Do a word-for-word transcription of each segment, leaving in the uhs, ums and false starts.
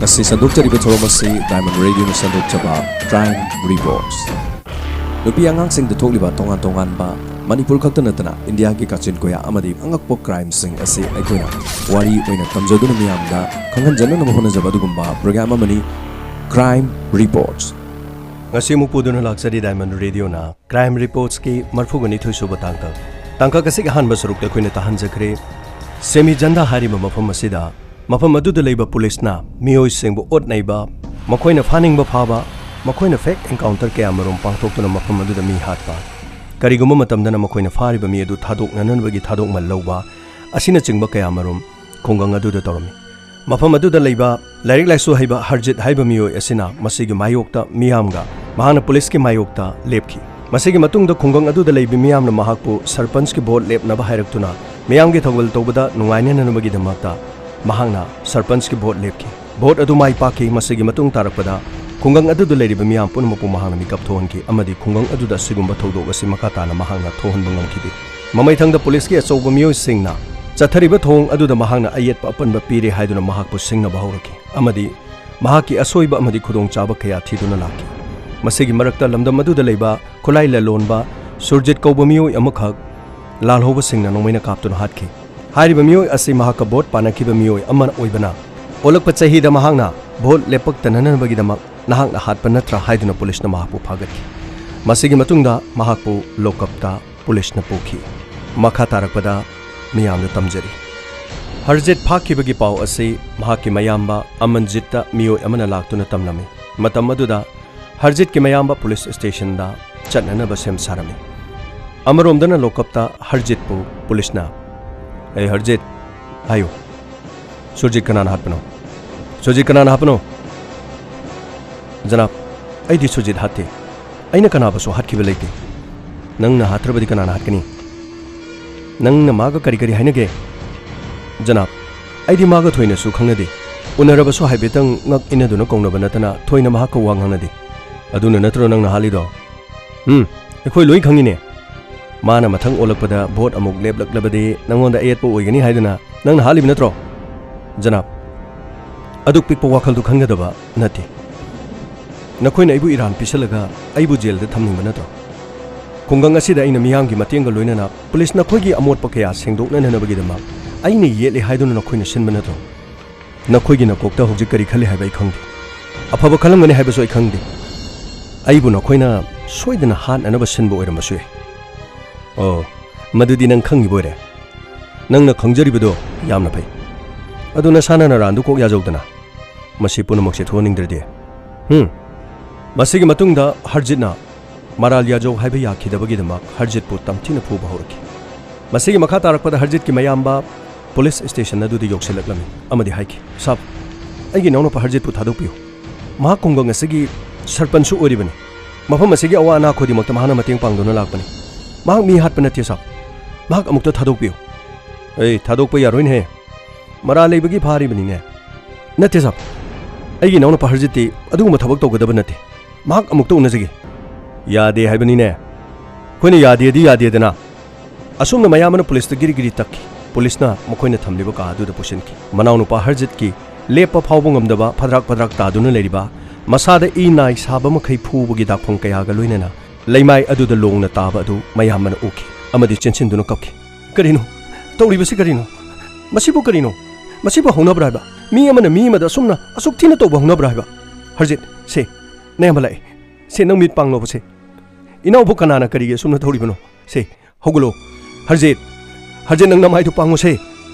ꯑꯁꯤ ꯁꯟꯗꯣꯛꯆꯔꯤꯕ ꯊꯧꯔꯝ ꯑꯁꯤ Diamond Radioꯅ ꯁꯟꯗꯣꯛꯆꯕ Crime Reports꯫ ꯅꯨꯄꯤ ꯑꯉꯥꯡꯁꯤꯡꯗ ꯊꯣꯛꯂꯤꯕ ꯇꯣꯉꯥꯟ ꯇꯣꯉꯥꯟꯕ, ꯃꯅꯤꯄꯨꯔ ꯈꯛꯇ ꯅꯠꯇꯅ ꯏꯟꯗꯤꯌꯥꯒꯤ ꯀꯥꯆꯤꯟ ꯀꯣꯌꯥ ꯑꯃꯗꯤ ꯑꯉꯛꯄ crimeꯁꯤꯡ ꯑꯁꯤ ꯑꯩꯈꯣꯏꯅ ꯋꯥꯔꯤ ꯑꯣꯏꯅ ꯇꯝꯖꯗꯨꯅ ꯃꯤꯌꯥꯝꯗ ꯈꯪꯍꯟꯖꯅꯅꯕ ꯍꯣꯠꯅꯖꯕ ꯑꯗꯨꯒꯨꯝꯕ program ꯑꯃꯅꯤ Crime Reports꯫ ꯉꯁꯤ ꯑꯃꯨꯛ ꯄꯨꯗꯨꯅ ꯂꯥꯛꯆꯔꯤ Diamond Radioꯅ Crime Reportsꯀꯤ ꯃꯔꯤꯐꯨꯒ ꯅꯤꯊꯣꯏ ꯁꯨꯕ ꯇꯥꯡꯀꯛ꯫ ꯇꯥꯡꯀꯛ ꯑꯁꯤꯒꯤ ꯑꯍꯥꯟꯕ ꯁꯔꯨꯛꯇ ꯑꯩꯈꯣꯏꯅ ꯇꯥꯍꯟꯖꯈ꯭ꯔꯦ ꯁꯦꯃꯤꯖꯟꯗ ꯍꯥꯏꯔꯤꯕ ꯃꯐꯝ ꯑꯁꯤꯗ꯫ ꯃꯐꯝ ꯑꯗꯨꯗ ꯂꯩꯕ ꯄꯨꯂꯤꯁꯅ ꯃꯤꯑꯣꯏꯁꯤꯡꯕꯨ ꯑꯣꯠ ꯅꯩꯕ, ꯃꯈꯣꯏꯅ ꯐꯥꯅꯤꯡꯕ ꯐꯥꯕ, ꯃꯈꯣꯏꯅ fake encounter ꯀꯌꯥꯃꯔꯨꯝ ꯄꯥꯡꯊꯣꯛꯇꯨꯅ ꯃꯐꯝ ꯑꯗꯨꯗ ꯃꯤ ꯍꯥꯠꯄ, ꯀꯔꯤꯒꯨꯝꯕ ꯃꯇꯝꯗꯅ ꯃꯈꯣꯏꯅ ꯐꯥꯔꯤꯕ ꯃꯤ ꯑꯗꯨ ꯊꯥꯗꯣꯛꯅꯅꯕꯒꯤ ꯊꯥꯗꯣꯛꯃꯜ ꯂꯧꯕ ꯑꯁꯤꯅꯆꯤꯡꯕ ꯀꯌꯥꯃꯔꯨꯝ ꯈꯨꯡꯒꯪ ꯑꯗꯨꯗ ꯇꯧꯔꯝꯃꯤ꯫ ꯃꯐꯝ ꯑꯗꯨꯗ ꯂꯩꯕ ꯂꯥꯏꯔꯤꯛ ꯂꯥꯏꯁꯨ ꯍꯩꯕ ꯍꯔꯖꯤꯠ ꯍꯥꯏꯕ ꯃꯤꯑꯣꯏ ꯑꯁꯤꯅ ꯃꯁꯤꯒꯤ ꯃꯥꯌꯣꯛꯇ ꯃꯤꯌꯥꯝꯒ, ꯃꯍꯥꯛꯅ ꯄꯨꯂꯤꯁꯀꯤ ꯃꯥꯌꯣꯛꯇ ꯂꯦꯞꯈꯤ꯫ ꯃꯁꯤꯒꯤ ꯃꯇꯨꯡꯗ ꯈꯨꯡꯒꯪ ꯑꯗꯨꯗ ꯂꯩꯕ ꯃꯤꯌꯥꯝꯅ ꯃꯍꯥꯛꯄꯨ ꯁꯔꯄꯟꯆꯀꯤ ꯚꯣꯠ ꯂꯦꯞꯅꯕ ꯍꯥꯏꯔꯛꯇꯨꯅ ꯃꯤꯌꯥꯝꯒꯤ ꯊꯧꯒꯜ ꯇꯧꯕꯗ ꯅꯨꯡꯉꯥꯏꯅꯅꯕꯒꯤꯗꯃꯛꯇ ꯃꯍꯥꯛꯅ ꯁꯔꯄꯟꯆꯀꯤ ꯚꯣꯠ ꯂꯦꯞꯈꯤ꯫ ꯚꯣꯠ ꯑꯗꯨ ꯃꯥꯏ ꯄꯥꯛꯈꯤ꯫ ꯃꯁꯤꯒꯤ ꯃꯇꯨꯡ ꯇꯥꯔꯛꯄꯗ ꯈꯨꯡꯒꯪ ꯑꯗꯨꯗ ꯂꯩꯔꯤꯕ ꯃꯤꯌꯥꯝ ꯄꯨꯝꯅꯃꯛꯄꯨ ꯃꯍꯥꯛꯅ ꯃꯤꯀꯞ ꯊꯣꯛꯍꯟꯈꯤ ꯑꯃꯗꯤ ꯈꯨꯡꯒꯪ ꯑꯗꯨꯗ ꯑꯁꯤꯒꯨꯝꯕ ꯊꯧꯗꯣꯛ ꯑꯁꯤ ꯃꯈꯥ ꯇꯥꯅ ꯃꯍꯥꯛꯅ ꯊꯣꯛꯍꯟꯕ ꯉꯝꯈꯤꯗꯦ꯫ ꯃꯃꯩꯊꯪꯗ ꯄꯨꯂꯤꯁꯀꯤ ꯑꯆꯧꯕ ꯃꯤꯑꯣꯏꯁꯤꯡꯅ ꯆꯠꯊꯔꯤꯕ ꯊꯧꯑꯣꯡ ꯑꯗꯨꯗ ꯃꯍꯥꯛꯅ ꯑꯌꯦꯠꯄ ꯑꯄꯟꯕ ꯄꯤꯔꯦ ꯍꯥꯏꯗꯨꯅ ꯃꯍꯥꯛꯄꯨ ꯁꯤꯡꯅꯕ ꯍꯧꯔꯛꯈꯤ ꯑꯃꯗꯤ ꯃꯍꯥꯛꯀꯤ ꯑꯁꯣꯏꯕ ꯑꯃꯗꯤ ꯈꯨꯗꯣꯡꯆꯥꯕ ꯀꯌꯥ ꯊꯤꯗꯨꯅ ꯂꯥꯛꯈꯤ꯫ ꯃꯁꯤꯒꯤ ꯃꯔꯛꯇ ꯂꯝꯗꯝ ꯑꯗꯨꯗ ꯂꯩꯕ ꯈꯨꯠꯂꯥꯏ ꯂꯂꯣꯟꯕ ꯁꯨꯔꯖꯤꯠ ꯀꯧꯕ ꯃꯤꯑꯣꯏ ꯑꯃꯈꯛ ꯂꯥꯜꯍꯧꯕꯁꯤꯡꯅ ꯅꯣꯡꯃꯩꯅ ꯀꯥꯞꯇꯨꯅ ꯍꯥꯠꯈꯤ꯫ ꯍꯥꯏꯔꯤꯕ ꯃꯤꯑꯣꯏ ꯑꯁꯤ ꯃꯍꯥꯛꯀ ꯚꯣꯠ ꯄꯥꯅꯈꯤꯕ ꯃꯤꯑꯣꯏ ꯑꯃ ꯑꯣꯏꯕꯅ, ꯑꯣꯜꯂꯛꯄ ꯆꯍꯤꯗ ꯃꯍꯥꯛꯅ ꯚꯣꯠ ꯂꯦꯞꯄꯛꯇꯅꯅꯕꯒꯤꯗꯃꯛ ꯅꯍꯥꯛꯅ ꯍꯥꯠꯄ ꯅꯠꯇ꯭ꯔꯥ ꯍꯥꯏꯗꯨꯅ ꯄꯨꯂꯤꯁꯅ ꯃꯍꯥꯛꯄꯨ ꯐꯥꯒꯠꯈꯤ꯫ ꯃꯁꯤꯒꯤ ꯃꯇꯨꯡꯗ ꯃꯍꯥꯛꯄꯨ ꯂꯣꯀꯞꯇ ꯄꯨꯂꯤꯁꯅ ꯄꯨꯈꯤ꯫ ꯃꯈꯥ ꯇꯥꯔꯛꯄꯗ ꯃꯤꯌꯥꯝꯗ ꯇꯝꯖꯔꯤ꯫ ꯍꯔꯖꯤꯠ ꯐꯥꯈꯤꯕꯒꯤ ꯄꯥꯎ ꯑꯁꯤ ꯃꯍꯥꯛꯀꯤ ꯃꯌꯥꯝꯕ ꯑꯃꯟꯖꯤꯠꯇ ꯃꯤꯑꯣꯏ ꯑꯃꯅ ꯂꯥꯛꯇꯨꯅ ꯇꯝꯂꯝꯃꯤ꯫ ꯃꯇꯝ ꯑꯗꯨꯗ ꯍꯔꯖꯤꯠꯀꯤ ꯃꯌꯥꯝꯕ ꯄꯨꯂꯤꯁ ꯁ꯭ꯇꯦꯁꯟꯗ ꯆꯠꯅꯅꯕ ꯁꯦꯝ ꯁꯥꯔꯝꯃꯤ꯫ ꯑꯃꯔꯣꯝꯗꯅ ꯂꯣꯀꯞꯇ ꯍꯔꯖꯤꯠꯄꯨ ꯄꯨꯂꯤꯁꯅ, "ꯑꯦ ꯍꯔꯖꯤꯠ, ꯍꯥꯏꯌꯨ, ꯁꯨꯔꯖꯤꯠ ꯀꯅꯥꯅ ꯍꯥꯠꯄꯅꯣ? ꯁꯨꯔꯖꯤꯠ ꯀꯅꯥꯅ ꯍꯥꯠꯄꯅꯣ?" "ꯖꯅꯥꯕ, ꯑꯩꯗꯤ ꯁꯨꯔꯖꯤꯠ ꯍꯥꯠꯇꯦ꯫ ꯑꯩꯅ ꯀꯅꯥꯕꯨꯁꯨ ꯍꯥꯠꯈꯤꯕ ꯂꯩꯇꯦ꯫ ꯅꯪꯅ ꯍꯥꯠꯇ꯭ꯔꯕꯗꯤ ꯀꯅꯥꯅ ꯍꯥꯠꯀꯅꯤ? ꯅꯪꯅ ꯃꯥꯒ ꯀꯔꯤ ꯀꯔꯤ ꯍꯥꯏꯅꯒꯦ?" "ꯖꯅꯥꯕ, ꯑꯩꯗꯤ ꯃꯥꯒ ꯊꯣꯏꯅꯁꯨ ꯈꯪꯅꯗꯦ꯫ ꯎꯅꯔꯕꯁꯨ ꯍꯥꯏꯐꯦꯠꯇꯪ ꯉꯛ ꯏꯟꯅꯗꯨꯅ ꯀꯧꯅꯕ ꯅꯠꯇꯅ ꯊꯣꯏꯅ ꯃꯍꯥꯛꯀ ꯋꯥ ꯉꯥꯡꯅꯗꯦ꯫ ꯑꯗꯨꯅ ꯅꯠꯇ꯭ꯔꯣ ꯅꯪꯅ ꯍꯥꯠꯂꯤꯗꯣ? ꯎꯝ, ꯑꯩꯈꯣꯏ ꯂꯣꯏ ꯈꯪꯉꯤꯅꯦ꯫ ꯃꯥꯅ ꯃꯊꯪ ꯑꯣꯜꯂꯛꯄꯗ ꯚꯣꯠ ꯑꯃꯨꯛ ꯂꯦꯞꯂꯛꯂꯕꯗꯤ ꯅꯪꯉꯣꯟꯗ ꯑꯌꯦꯠꯄ ꯑꯣꯏꯒꯅꯤ ꯍꯥꯏꯗꯨꯅ ꯅꯪꯅ ꯍꯥꯠꯂꯤꯕ ꯅꯠꯇ꯭ꯔꯣ?" "ꯖꯅꯥꯕ, ꯑꯗꯨꯛ ꯄꯤꯛꯄ ꯋꯥꯈꯜꯗꯨ ꯈꯟꯒꯗꯕ ꯅꯠꯇꯦ꯫ ꯅꯈꯣꯏꯅ ꯑꯩꯕꯨ ꯏꯔꯥꯟ ꯄꯤꯁꯜꯂꯒ ꯑꯩꯕꯨ ꯖꯦꯜꯗ ꯊꯝꯅꯤꯡꯕ ꯅꯠꯇ꯭ꯔꯣ? ꯈꯨꯡꯒꯪ ꯑꯁꯤꯗ ꯑꯩꯅ ꯃꯤꯌꯥꯝꯒꯤ ꯃꯇꯦꯡꯒ ꯂꯣꯏꯅꯅ ꯄꯨꯂꯤꯁ ꯅꯈꯣꯏꯒꯤ ꯑꯃꯣꯠꯄ ꯀꯌꯥ ꯁꯦꯡꯗꯣꯛꯅꯅꯕꯒꯤꯗꯃꯛ ꯑꯩꯅ ꯌꯦꯠꯂꯦ ꯍꯥꯏꯗꯨꯅ ꯅꯈꯣꯏꯅ ꯁꯤꯟꯕ ꯅꯠꯇ꯭ꯔꯣ? ꯅꯈꯣꯏꯒꯤ ꯅꯀꯣꯛꯇ ꯍꯧꯖꯤꯛ ꯀꯔꯤ ꯈꯜꯂꯤ ꯍꯥꯏꯕ ꯑꯩ ꯈꯪꯗꯦ꯫ ꯑꯐꯕ ꯈꯜꯂꯝꯒꯅꯤ ꯍꯥꯏꯕꯁꯨ ꯑꯩ ꯈꯪꯗꯦ꯫ ꯑꯩꯕꯨ ꯅꯈꯣꯏꯅ ꯁꯣꯏꯗꯅ ꯍꯥꯠꯅꯅꯕ ꯁꯤꯟꯕ ꯑꯣꯏꯔꯝꯕꯁꯨ ꯌꯥꯏ꯫ ꯑꯣ, ꯃꯗꯨꯗꯤ ꯅꯪ ꯈꯪꯉꯤꯕ ꯑꯣꯏꯔꯦ꯫ ꯅꯪꯅ ꯈꯪꯖꯔꯤꯕꯗꯣ ꯌꯥꯝꯅ ꯐꯩ꯫ ꯑꯗꯨ ꯅꯁꯥꯅ ꯅꯔꯥꯟꯗꯨ ꯀꯣꯛ ꯌꯥꯖꯧꯗꯅ꯫ ꯃꯁꯤ ꯄꯨꯝꯅꯃꯛꯁꯦ ꯊꯣꯛꯍꯟꯅꯤꯡꯗ꯭ꯔꯗꯤ꯫ ꯍꯨꯝ꯫ ꯃꯁꯤꯒꯤ ꯃꯇꯨꯡꯗ ꯍꯔꯖꯤꯠꯅ ꯃꯔꯥꯜ ꯌꯥꯖꯧ ꯍꯥꯏꯕ ꯌꯥꯈꯤꯗꯕꯒꯤꯗꯃꯛ ꯍꯔꯖꯤꯠꯄꯨ ꯇꯝꯊꯤꯅ ꯐꯨꯕ ꯍꯧꯔꯛꯈꯤ꯫ ꯃꯁꯤꯒꯤ ꯃꯈꯥ ꯇꯥꯔꯛꯄꯗ ꯍꯔꯖꯤꯠꯀꯤ ꯃꯌꯥꯝꯕ ꯄꯨꯂꯤꯁ ꯁ꯭ꯇꯦꯁꯟ ꯑꯗꯨꯗ ꯌꯧꯁꯤꯜꯂꯛꯂꯝꯃꯤ ꯑꯃꯗꯤ ꯍꯥꯏꯈꯤ, "ꯁꯥꯕ, ꯑꯩꯒꯤ ꯏꯅꯥꯎꯅꯨꯄꯥ ꯍꯔꯖꯤꯠꯄꯨ ꯊꯥꯗꯣꯛꯄꯤꯌꯨ꯫ ꯃꯍꯥꯛ ꯈꯨꯡꯒꯪ ꯑꯁꯤꯒꯤ ꯁꯔꯄꯟꯁꯁꯨ ꯑꯣꯏꯔꯤꯕꯅꯤ꯫ ꯃꯐꯝ ꯑꯁꯤꯒꯤ ꯑꯋꯥ ꯑꯅꯥ ꯈꯨꯗꯤꯡꯃꯛꯇ ꯃꯍꯥꯛꯅ ꯃꯇꯦꯡ ꯄꯥꯡꯗꯨꯅ ꯂꯥꯛꯄꯅꯤ꯫ ꯃꯍꯥꯛ ꯃꯤ ꯍꯥꯠꯄ ꯅꯠꯇꯦ, ꯁꯥꯕ꯫ ꯃꯍꯥꯛ ꯑꯃꯨꯛꯇ ꯊꯥꯗꯣꯛꯄꯤꯌꯨ꯫" "ꯑꯦ, ꯊꯥꯗꯣꯛꯄ ꯌꯥꯔꯣꯏꯅꯦꯍꯦ꯫ ꯃꯔꯥꯜ ꯂꯩꯕꯒꯤ ꯐꯥꯔꯤꯕꯅꯤꯅꯦ꯫" "ꯅꯠꯇꯦ, ꯁꯥꯕ꯫ ꯑꯩꯒꯤ ꯏꯅꯥꯎꯅꯨꯄꯥ ꯍꯔꯖꯤꯠꯇꯤ ꯑꯗꯨꯒꯨꯝꯕ ꯊꯕꯛ ꯇꯧꯒꯗꯕ ꯅꯠꯇꯦ꯫ ꯃꯍꯥꯛ ꯑꯃꯨꯛꯇ ꯎꯅꯖꯒꯦ꯫" "ꯌꯥꯗꯦ ꯍꯥꯏꯕꯅꯤꯅꯦ꯫ ꯑꯩꯈꯣꯏꯅ ꯌꯥꯗꯦꯗꯤ ꯌꯥꯗꯦꯗꯅ꯫" ꯑꯁꯨꯝꯅ ꯃꯌꯥꯝꯕꯅ ꯄꯨꯂꯤꯁꯇ ꯒꯤꯔꯤ ꯒꯤꯔꯤ ꯇꯛꯈꯤ꯫ ꯄꯨꯂꯤꯁꯅ ꯃꯈꯣꯏꯅ ꯊꯝꯂꯤꯕ ꯀꯥ ꯑꯗꯨꯗ ꯄꯨꯁꯤꯟꯈꯤ꯫ ꯃꯅꯥꯎꯅꯨꯄꯥ ꯍꯔꯖꯤꯠꯀꯤ ꯂꯦꯞꯄ ꯐꯥꯎꯕ ꯉꯝꯗꯕ, ꯐꯗ꯭ꯔꯥꯛ ꯐꯗ꯭ꯔꯥꯛ ꯇꯥꯗꯨꯅ ꯂꯩꯔꯤꯕ, ꯃꯁꯥꯗ ꯏ ꯅꯥꯏ ꯁꯥꯕ ꯃꯈꯩ ꯐꯨꯕꯒꯤ ꯗꯥꯛꯐꯝ ꯀꯌꯥꯒ ꯂꯣꯏꯅꯅ ꯂꯩꯃꯥꯏ ꯑꯗꯨꯗ ꯂꯣꯡꯅ ꯇꯥꯕ ꯑꯗꯨ ꯃꯌꯥꯝꯕꯅ ꯎꯈꯤ ꯑꯃꯗꯤ ꯆꯦꯟꯁꯤꯟꯗꯨꯅ ꯀꯞꯈꯤ꯫ "ꯀꯔꯤꯅꯣ? ꯇꯧꯔꯤꯕꯁꯤ ꯀꯔꯤꯅꯣ? ꯃꯁꯤꯕꯨ ꯀꯔꯤꯅꯣ? ꯃꯁꯤꯕꯨ ꯍꯧꯅꯕ꯭ꯔꯥ ꯍꯥꯏꯕ? ꯃꯤ ꯑꯃꯅ ꯃꯤ ꯑꯃꯗ ꯑꯁꯨꯝꯅ ꯑꯁꯨꯛ ꯊꯤꯅ ꯇꯧꯕ ꯍꯧꯅꯕ꯭ꯔꯥ ꯍꯥꯏꯕ? ꯍꯔꯖꯤꯠ, ꯁꯦ, ꯅꯌꯥꯝꯕ ꯂꯥꯛꯑꯦ꯫ ꯁꯦ, ꯅꯪ ꯃꯤꯠ ꯄꯥꯡꯂꯣꯕ ꯁꯦ꯫ ꯏꯅꯥꯎꯕꯨ ꯀꯅꯥꯅ ꯀꯔꯤꯒꯤ ꯑꯁꯨꯝꯅ ꯇꯧꯔꯤꯕꯅꯣ? ꯁꯦ, ꯍꯧꯒꯠꯂꯣ꯫ ꯍꯔꯖꯤꯠ, ꯍꯔꯖꯤꯠ, ꯅꯪ ꯅꯃꯥꯏꯗꯨ ꯄꯥꯡꯉꯨꯁꯦ꯫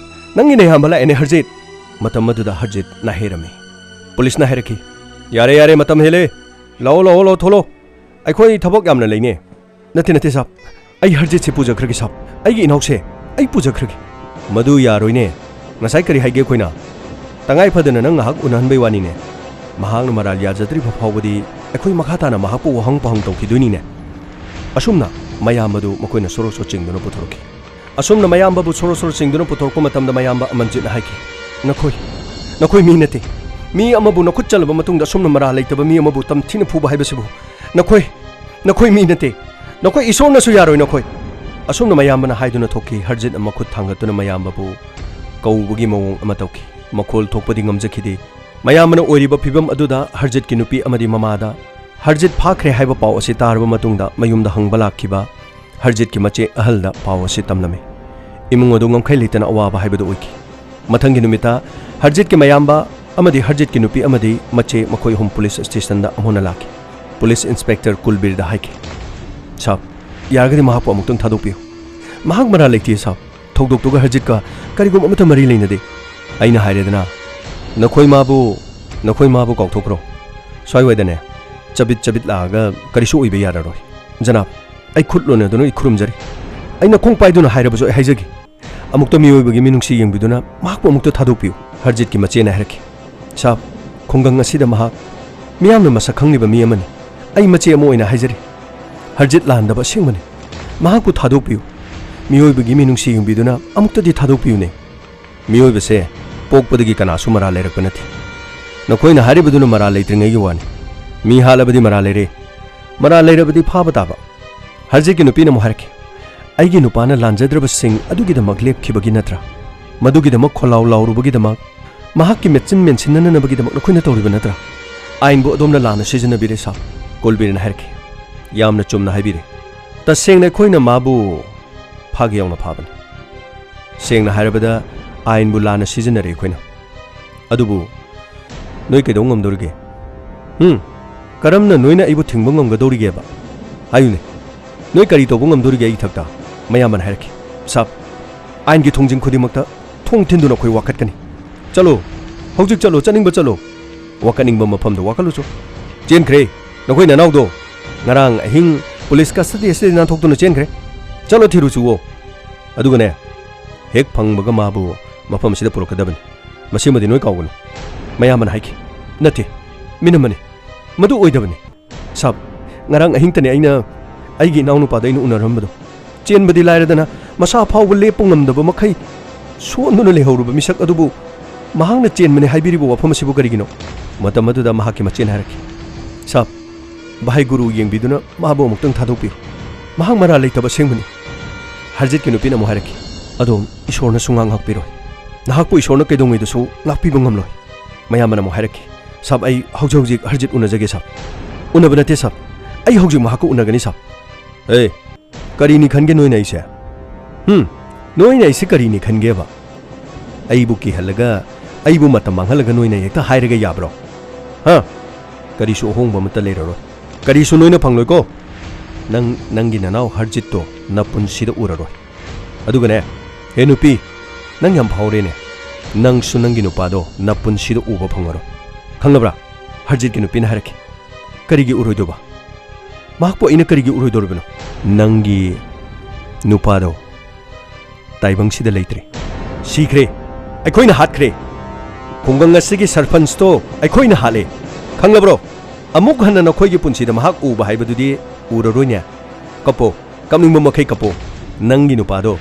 ꯅꯪꯒꯤ ꯅꯌꯥꯝꯕ ꯂꯥꯛꯑꯦꯅꯦ, ꯍꯔꯖꯤꯠ꯫" ꯃꯇꯝ ꯑꯗꯨꯗ ꯍꯔꯖꯤꯠ ꯅꯥꯍꯦꯔꯝꯃꯤ꯫ ꯄꯨꯂꯤꯁꯅ ꯍꯥꯏꯔꯛꯈꯤ, "ꯌꯥꯔꯦ, ꯌꯥꯔꯦ, ꯃꯇꯝ ꯍꯦꯜꯂꯦ꯫ ꯂꯥꯛꯑꯣ, ꯂꯥꯛꯑꯣ, ꯂꯥꯛꯑꯣ, ꯊꯣꯛꯂꯣ꯫ ꯑꯩꯈꯣꯏ ꯊꯕꯛ ꯌꯥꯝꯅ ꯂꯩꯅꯦ꯫" "ꯅꯠꯇꯦ, ꯅꯠꯇꯦ, ꯁꯥꯕ꯫ ꯑꯩ ꯍꯔꯖꯤꯠꯁꯦ ꯄꯨꯖꯈ꯭ꯔꯒꯦ, ꯁꯥꯕ꯫ ꯑꯩꯒꯤ ꯏꯅꯥꯎꯁꯦ ꯑꯩ ꯄꯨꯖꯈ꯭ꯔꯒꯦ꯫" "ꯃꯗꯨ ꯌꯥꯔꯣꯏꯅꯦ꯫ ꯉꯁꯥꯏ ꯀꯔꯤ ꯍꯥꯏꯒꯦ ꯑꯩꯈꯣꯏꯅ? ꯇꯉꯥꯏ ꯐꯗꯅ ꯅꯪ ꯉꯥꯏꯍꯥꯛ ꯎꯅꯍꯟꯕꯩ ꯋꯥꯅꯤꯅꯦ꯫ ꯃꯍꯥꯛꯅ ꯃꯔꯥꯜ ꯌꯥꯖꯗ꯭ꯔꯤꯕ ꯐꯥꯎꯕꯗꯤ ꯑꯩꯈꯣꯏ ꯃꯈꯥ ꯇꯥꯅ ꯃꯍꯥꯛꯄꯨ ꯋꯥꯍꯪ ꯄꯥꯎꯍꯪ ꯇꯧꯈꯤꯗꯣꯏꯅꯤꯅꯦ꯫" ꯑꯁꯨꯝꯅ ꯃꯌꯥꯝ ꯑꯗꯨ ꯃꯈꯣꯏꯅ ꯁꯣꯔꯣ ꯁꯣꯔꯣ ꯆꯤꯡꯗꯨꯅ ꯄꯨꯊꯣꯔꯛꯈꯤ꯫ ꯑꯁꯨꯝꯅ ꯃꯌꯥꯝꯕꯕꯨ ꯁꯣꯔꯣ ꯁꯣꯔꯣ ꯆꯤꯡꯗꯨꯅ ꯄꯨꯊꯣꯔꯛꯄ ꯃꯇꯝꯗ ꯃꯌꯥꯝꯕ ꯑꯃꯟꯖꯤꯠꯅ ꯍꯥꯏꯈꯤ, "ꯅꯈꯣꯏ, ꯅꯈꯣꯏ ꯃꯤ ꯅꯠꯇꯦ꯫ ꯃꯤ ꯑꯃꯕꯨ ꯅꯈꯨꯠ ꯆꯜꯂꯕ ꯃꯇꯨꯡꯗ ꯑꯁꯨꯝꯅ ꯃꯔꯥꯜ ꯂꯩꯇꯕ ꯃꯤ ꯑꯃꯕꯨ ꯇꯝꯊꯤꯅ ꯐꯨꯕ ꯍꯥꯏꯕꯁꯤꯕꯨ ꯅꯈꯣꯏ, ꯅꯈꯣꯏ ꯃꯤ ꯅꯠꯇꯦ꯫ ꯅꯈꯣꯏ ꯏꯁꯣꯔꯅꯁꯨ ꯌꯥꯔꯣꯏ ꯅꯈꯣꯏ꯫" ꯑꯁꯨꯝꯅ ꯃꯌꯥꯝꯕꯅ ꯍꯥꯏꯗꯨꯅ ꯊꯣꯛꯈꯤ꯫ ꯍꯔꯖꯤꯠꯅ ꯃꯈꯨꯠ ꯊꯥꯡꯒꯠꯇꯨꯅ ꯃꯌꯥꯝꯕꯕꯨ ꯀꯧꯕꯒꯤ ꯃꯑꯣꯡ ꯑꯃ ꯇꯧꯈꯤ꯫ ꯃꯈꯣꯜ ꯊꯣꯛꯄꯗꯤ ꯉꯝꯖꯈꯤꯗꯦ꯫ ꯃꯌꯥꯝꯕꯅ ꯑꯣꯏꯔꯤꯕ ꯐꯤꯚꯝ ꯑꯗꯨꯗ ꯍꯔꯖꯤꯠꯀꯤ ꯅꯨꯄꯤ ꯑꯃꯗꯤ ꯃꯃꯥꯗ ꯍꯔꯖꯤꯠ ꯐꯥꯈ꯭ꯔꯦ ꯍꯥꯏꯕ ꯄꯥꯎ ꯑꯁꯤ ꯇꯥꯔꯕ ꯃꯇꯨꯡꯗ ꯃꯌꯨꯝꯗ ꯍꯪꯕ ꯂꯥꯛꯈꯤꯕ ꯍꯔꯖꯤꯠꯀꯤ ꯃꯆꯦ ꯑꯍꯜꯗ ꯄꯥꯎ ꯑꯁꯤ ꯇꯝꯂꯝꯃꯤ꯫ ꯏꯃꯨꯡ ꯑꯗꯨ ꯉꯝꯈꯩ ꯂꯩꯇꯅ ꯑꯋꯥꯕ ꯍꯥꯏꯕꯗꯨ ꯑꯣꯏꯈꯤ꯫ ꯃꯊꯪꯒꯤ ꯅꯨꯃꯤꯠꯇ ꯍꯔꯖꯤꯠꯀꯤ ꯃꯌꯥꯝꯕ ꯑꯃꯗꯤ ꯍꯔꯖꯤꯠꯀꯤ ꯅꯨꯄꯤ ꯑꯃꯗꯤ ꯃꯆꯦ ꯃꯈꯣꯏ ꯑꯍꯨꯝ ꯄꯨꯂꯤꯁ ꯁ꯭ꯇꯦꯁꯟꯗ ꯑꯃꯨꯛ ꯍꯟꯅ ꯂꯥꯛꯈꯤ꯫ ꯄꯨꯂꯤꯁ ꯏꯟꯁꯄꯦꯛꯇꯔ ꯀꯨꯜꯕꯤꯔꯗ ꯍꯥꯏꯈꯤ, "ꯁꯥꯕ, ꯌꯥꯔꯒꯗꯤ ꯃꯍꯥꯛꯄꯨ ꯑꯃꯨꯛꯇꯪ ꯊꯥꯗꯣꯛꯄꯤꯌꯨ꯫ ꯃꯍꯥꯛ ꯃꯔꯥꯜ ꯂꯩꯇꯦ ꯁꯥꯕ꯫ ꯊꯧꯗꯣꯛꯇꯨꯒ ꯍꯔꯖꯤꯠꯀ ꯀꯔꯤꯒꯨꯝꯕ ꯑꯃꯠꯇ ꯃꯔꯤ ꯂꯩꯅꯗꯦ꯫ ꯑꯩꯅ ꯍꯥꯏꯔꯦꯗꯅ, ꯅꯈꯣꯏ ꯃꯥꯕꯨ, ꯅꯈꯣꯏ ꯃꯥꯕꯨ ꯀꯥꯎꯊꯣꯛꯈ꯭ꯔꯣ꯫ ꯁ꯭ꯋꯥꯏꯋꯥꯏꯗꯅꯦ, ꯆꯕꯤꯠ ꯆꯕꯤꯠ ꯂꯥꯛꯑꯒ ꯀꯔꯤꯁꯨ ꯑꯣꯏꯕ ꯌꯥꯔꯔꯣꯏ꯫ ꯖꯅꯥꯕ, ꯑꯩ ꯈꯨꯠ ꯂꯣꯟꯅꯗꯨꯅ ꯑꯩ ꯈꯨꯔꯨꯝꯖꯔꯤ꯫ ꯑꯩ ꯅꯈꯣꯡ ꯄꯥꯏꯗꯨꯅ ꯍꯥꯏꯔꯕꯁꯨ ꯑꯩ ꯍꯥꯏꯖꯒꯦ꯫ ꯑꯃꯨꯛꯇ ꯃꯤꯑꯣꯏꯕꯒꯤ ꯃꯤꯅꯨꯡꯁꯤ ꯌꯦꯡꯕꯤꯗꯨꯅ ꯃꯍꯥꯛꯄꯨ ꯑꯃꯨꯛꯇ ꯊꯥꯗꯣꯛꯄꯤꯌꯨ"꯫ ꯍꯔꯖꯤꯠꯀꯤ ꯃꯆꯦꯅ ꯍꯥꯏꯔꯛꯈꯤ, "ꯁꯥꯕ, ꯈꯨꯡꯒꯪ ꯑꯁꯤꯗ ꯃꯍꯥꯛ ꯃꯤꯌꯥꯝꯅ ꯃꯁꯛ ꯈꯪꯂꯤꯕ ꯃꯤ ꯑꯃꯅꯤ꯫ ꯑꯩ ꯃꯆꯦ ꯑꯃ ꯑꯣꯏꯅ ꯍꯥꯏꯖꯔꯤ꯫ ꯍꯔꯖꯤꯠ ꯂꯥꯟꯗꯕ ꯑꯁꯦꯡꯕꯅꯤ꯫ ꯃꯍꯥꯛꯄꯨ ꯊꯥꯗꯣꯛꯄꯤꯌꯨ꯫ ꯃꯤꯑꯣꯏꯕꯒꯤ ꯃꯤꯅꯨꯡꯁꯤ ꯌꯦꯡꯕꯤꯗꯨꯅ ꯑꯃꯨꯛꯇꯗꯤ ꯊꯥꯗꯣꯛꯄꯤꯌꯨꯅꯦ꯫ ꯃꯤꯑꯣꯏꯕꯁꯦ ꯄꯣꯛꯄꯗꯒꯤ ꯀꯅꯥꯁꯨ ꯃꯔꯥꯜ ꯂꯩꯔꯛꯄ ꯅꯠꯇꯦ꯫ ꯅꯈꯣꯏꯅ ꯍꯥꯏꯔꯤꯕꯗꯨꯅ ꯃꯔꯥꯜ ꯂꯩꯇ꯭ꯔꯤꯉꯩꯒꯤ ꯋꯥꯅꯤ꯫ ꯃꯤ ꯍꯥꯠꯂꯕꯗꯤ ꯃꯔꯥꯜ ꯂꯩꯔꯦ꯫ ꯃꯔꯥꯜ ꯂꯩꯔꯕꯗꯤ ꯐꯥꯕ ꯇꯥꯕ"꯫ ꯍꯔꯖꯤꯠꯀꯤ ꯅꯨꯄꯤꯅ ꯑꯃꯨꯛ ꯍꯥꯏꯔꯛꯈꯤ, "ꯑꯩꯒꯤ ꯅꯨꯄꯥꯅ ꯂꯥꯟꯖꯗ꯭ꯔꯕꯁꯤꯡ ꯑꯗꯨꯒꯤꯗꯃꯛ ꯂꯦꯞꯈꯤꯕꯒꯤ ꯅꯠꯇ꯭ꯔꯥ? ꯃꯗꯨꯒꯤꯗꯃꯛ ꯈꯣꯜꯂꯥꯎ ꯂꯥꯎꯔꯨꯕꯒꯤꯗꯃꯛ, ꯃꯍꯥꯛꯀꯤ ꯃꯦꯠꯆꯤꯟ ꯃꯦꯟꯁꯤꯟꯅꯅꯕꯒꯤꯗꯃꯛ ꯅꯈꯣꯏꯅ ꯇꯧꯔꯤꯕ ꯅꯠꯇ꯭ꯔꯥ? ꯑꯥꯏꯟꯕꯨ ꯑꯗꯣꯝꯅ ꯂꯥꯟꯅ ꯁꯤꯖꯤꯟꯅꯕꯤꯔꯦ ꯁꯥꯕ"꯫ ꯀꯣꯜꯕꯤꯔꯅ ꯍꯥꯏꯔꯛꯈꯤ꯫ "ꯌꯥꯝꯅ ꯆꯨꯝꯅ ꯍꯥꯏꯕꯤꯔꯦ꯫ ꯇꯁꯦꯡꯅ ꯑꯩꯈꯣꯏꯅ ꯃꯥꯕꯨ ꯐꯥꯒꯦ ꯌꯥꯎꯅ ꯐꯥꯕꯅꯤ꯫ ꯁꯦꯡꯅ ꯍꯥꯏꯔꯕꯗ, ꯑꯥꯏꯟꯕꯨ ꯂꯥꯟꯅ ꯁꯤꯖꯤꯟꯅꯔꯦ ꯑꯩꯈꯣꯏꯅ꯫ ꯑꯗꯨꯕꯨ ꯅꯣꯏ ꯀꯩꯗꯧ ꯉꯝꯗꯧꯔꯤꯒꯦ? ꯍꯨꯝ? ꯀꯔꯝꯅ ꯅꯣꯏꯅ ꯑꯩꯕꯨ ꯊꯤꯡꯕ ꯉꯝꯒꯗꯧꯔꯤꯒꯦꯕ? ꯍꯥꯏꯌꯨꯅꯦ꯫ ꯅꯣꯏ ꯀꯔꯤ ꯇꯧꯕ ꯉꯝꯗꯧꯔꯤꯒꯦ ꯑꯩꯒꯤ ꯏꯊꯛꯇ?" ꯃꯌꯥꯝꯕꯅ ꯍꯥꯏꯔꯛꯈꯤ꯫ "ꯁꯥꯕ, ꯑꯥꯏꯟꯒꯤ ꯊꯣꯡꯖꯤꯟ ꯈꯨꯗꯤꯡꯃꯛꯇ ꯊꯣꯡ ꯊꯤꯟꯗꯨꯅ ꯑꯩꯈꯣꯏ ꯋꯥꯀꯠꯀꯅꯤ꯫ ꯆꯠꯂꯣ, ꯍꯧꯖꯤꯛ ꯆꯠꯂꯣ, ꯆꯠꯅꯤꯡꯕ ꯆꯠꯂꯣ꯫ ꯋꯥꯀꯠꯅꯤꯡꯕ ꯃꯐꯝꯗ ꯋꯥꯀꯠꯂꯨꯆꯣ꯫ ꯆꯦꯟꯈ꯭ꯔꯦ ꯅꯈꯣꯏ ꯅꯅꯥꯎꯗꯣ꯫ ꯉꯔꯥꯡ ꯑꯍꯤꯡ ꯄꯨꯂꯤꯁ ꯀꯁꯇꯗꯤ ꯑꯁꯤꯗꯒꯤ ꯅꯥꯟꯊꯣꯛꯇꯨꯅ ꯆꯦꯟꯈ꯭ꯔꯦ꯫ ꯆꯠꯂꯣ ꯊꯤꯔꯨꯆꯨꯋꯣ꯫ ꯑꯗꯨꯒꯅꯦ, ꯍꯦꯛ ꯐꯪꯕꯒ ꯃꯥꯕꯨ ꯃꯐꯝ ꯑꯁꯤꯗ ꯄꯨꯔꯛꯀꯗꯕꯅꯤ꯫ ꯃꯁꯤꯃꯗꯤ ꯅꯣꯏ ꯀꯥꯎꯒꯅꯨ"꯫ ꯃꯌꯥꯝꯕꯅ ꯍꯥꯏꯈꯤ꯫ "ꯅꯠꯇꯦ, ꯃꯤꯅꯝꯕꯅꯤ꯫ ꯃꯗꯨ ꯑꯣꯏꯗꯕꯅꯤ꯫ ꯁꯥꯕ, ꯉꯔꯥꯡ ꯑꯍꯤꯡꯇꯅꯤ ꯑꯩꯅ ꯑꯩꯒꯤ ꯏꯅꯥꯎꯅꯨꯄꯥꯗ ꯑꯩꯅ ꯎꯅꯔꯝꯕꯗꯣ꯫ ꯆꯦꯟꯕꯗꯤ ꯂꯥꯏꯔꯗꯅ ꯃꯁꯥ ꯐꯥꯎꯕ ꯂꯦꯞꯄ ꯉꯝꯗꯕ ꯃꯈꯩ ꯁꯣꯟꯗꯨꯅ ꯂꯩꯍꯧꯔꯕ ꯃꯤꯁꯛ ꯑꯗꯨꯕꯨ ꯃꯍꯥꯛꯅ ꯆꯦꯟꯕꯅꯤ ꯍꯥꯏꯕꯤꯔꯤꯕ ꯋꯥꯐꯝ ꯑꯁꯤꯕꯨ ꯀꯔꯤꯒꯤꯅꯣ?" ꯃꯇꯝ ꯑꯗꯨꯗ ꯃꯍꯥꯛꯀꯤ ꯃꯆꯦꯅ ꯍꯥꯏꯔꯛꯈꯤ, "ꯁꯥꯕ, ꯚꯥꯏ ꯒꯨꯔꯨ ꯌꯦꯡꯕꯤꯗꯨꯅ ꯃꯥꯕꯨ ꯑꯃꯨꯛꯇꯪ ꯊꯥꯗꯣꯛꯄꯤꯌꯨ꯫ ꯃꯍꯥꯛ ꯃꯔꯥꯜ ꯂꯩꯇꯕ ꯑꯁꯦꯡꯕꯅꯤ"꯫ ꯍꯔꯖꯤꯠꯀꯤ ꯅꯨꯄꯤꯅ ꯑꯃꯨꯛ ꯍꯥꯏꯔꯛꯈꯤ, "ꯑꯗꯣꯝ ꯏꯁꯣꯔꯅꯁꯨ ꯉꯥꯛ ꯉꯥꯛꯄꯤꯔꯣꯏ꯫ ꯅꯍꯥꯛꯄꯨ ꯏꯁꯣꯔꯅ ꯀꯩꯗꯧꯉꯩꯗꯁꯨ ꯉꯥꯛꯄꯤꯕ ꯉꯝꯂꯣꯏ"꯫ ꯃꯌꯥꯝꯕꯅ ꯑꯃꯨꯛ ꯍꯥꯏꯔꯛꯈꯤ, "ꯁꯥꯕ, ꯑꯩ ꯍꯧꯖꯤꯛ ꯍꯧꯖꯤꯛ ꯍꯔꯖꯤꯠ ꯎꯅꯖꯒꯦ ꯁꯥꯕ꯫ ꯎꯅꯕ ꯅꯠꯇꯦ ꯁꯥꯕ, ꯑꯩ ꯍꯧꯖꯤꯛ ꯃꯍꯥꯛꯀ ꯎꯅꯒꯅꯤ ꯁꯥꯕ"꯫ "ꯑꯦ, ꯀꯔꯤꯅꯤ ꯈꯟꯒꯦ ꯅꯣꯏꯅ ꯑꯩꯁꯦ? ꯍꯨꯝ? ꯅꯣꯏꯅ ꯑꯩꯁꯦ ꯀꯔꯤꯅꯤ ꯈꯟꯒꯦꯕ? ꯑꯩꯕꯨ ꯀꯤꯍꯜꯂꯒ, ꯑꯩꯕꯨ ꯃꯇꯝ ꯃꯥꯡꯍꯜꯂꯒ ꯅꯣꯏꯅ ꯍꯦꯛꯇ ꯍꯥꯏꯔꯒ ꯌꯥꯕ꯭ꯔꯣ? ꯍꯥ? ꯀꯔꯤꯁꯨ ꯑꯍꯣꯡꯕ ꯑꯃꯠꯇ ꯂꯩꯔꯔꯣꯏ꯫ ꯀꯔꯤꯁꯨ ꯅꯣꯏꯅ ꯐꯪꯂꯣꯏꯀꯣ꯫ ꯅꯪ, ꯅꯪꯒꯤ ꯅꯅꯥꯎ ꯍꯔꯖꯤꯠꯇꯣ ꯅꯄꯨꯟꯁꯤꯗ ꯎꯔꯔꯣꯏ꯫ ꯑꯗꯨꯒꯅꯦ, ꯍꯦ ꯅꯨꯄꯤ, ꯅꯪ ꯌꯥꯝ ꯐꯥꯎꯔꯦꯅꯦ꯫ ꯅꯪꯁꯨ ꯅꯪꯒꯤ ꯅꯨꯄꯥꯗꯣ ꯅꯄꯨꯟꯁꯤꯗ ꯎꯕ ꯐꯪꯉꯔꯣꯏ꯫ ꯈꯪꯂꯕ꯭ꯔꯥ?" ꯍꯔꯖꯤꯠꯀꯤ ꯅꯨꯄꯤꯅ ꯍꯥꯏꯔꯛꯈꯤ꯫ "ꯀꯔꯤꯒꯤ ꯎꯔꯣꯏꯗꯧꯕ? ꯃꯍꯥꯛꯄꯨ ꯑꯩꯅ ꯀꯔꯤꯒꯤ ꯎꯔꯣꯏꯗꯧꯔꯤꯕꯅꯣ?" "ꯅꯪꯒꯤ ꯅꯨꯄꯥꯗꯣ ꯇꯥꯏꯕꯪꯁꯤꯗ ꯂꯩꯇ꯭ꯔꯦ꯫ ꯁꯤꯈ꯭ꯔꯦ꯫ ꯑꯩꯈꯣꯏꯅ ꯍꯥꯠꯈ꯭ꯔꯦ꯫ ꯈꯨꯡꯒꯪ ꯑꯁꯤꯒꯤ ꯁꯔꯄꯟꯁꯇꯣ ꯑꯩꯈꯣꯏꯅ ꯍꯥꯠꯂꯦ꯫ ꯈꯪꯂꯕ꯭ꯔꯣ? ꯑꯃꯨꯛ ꯍꯟꯅ ꯅꯈꯣꯏꯒꯤ ꯄꯨꯟꯁꯤꯗ ꯃꯍꯥꯛ ꯎꯕ ꯍꯥꯏꯕꯗꯨꯗꯤ ꯎꯔꯔꯣꯏꯅꯦ꯫ ꯀꯞꯄꯣ, ꯀꯞꯅꯤꯡꯕ ꯃꯈꯩ ꯀꯞꯄꯣ꯫ ꯅꯪꯒꯤ ꯅꯨꯄꯥꯗꯣ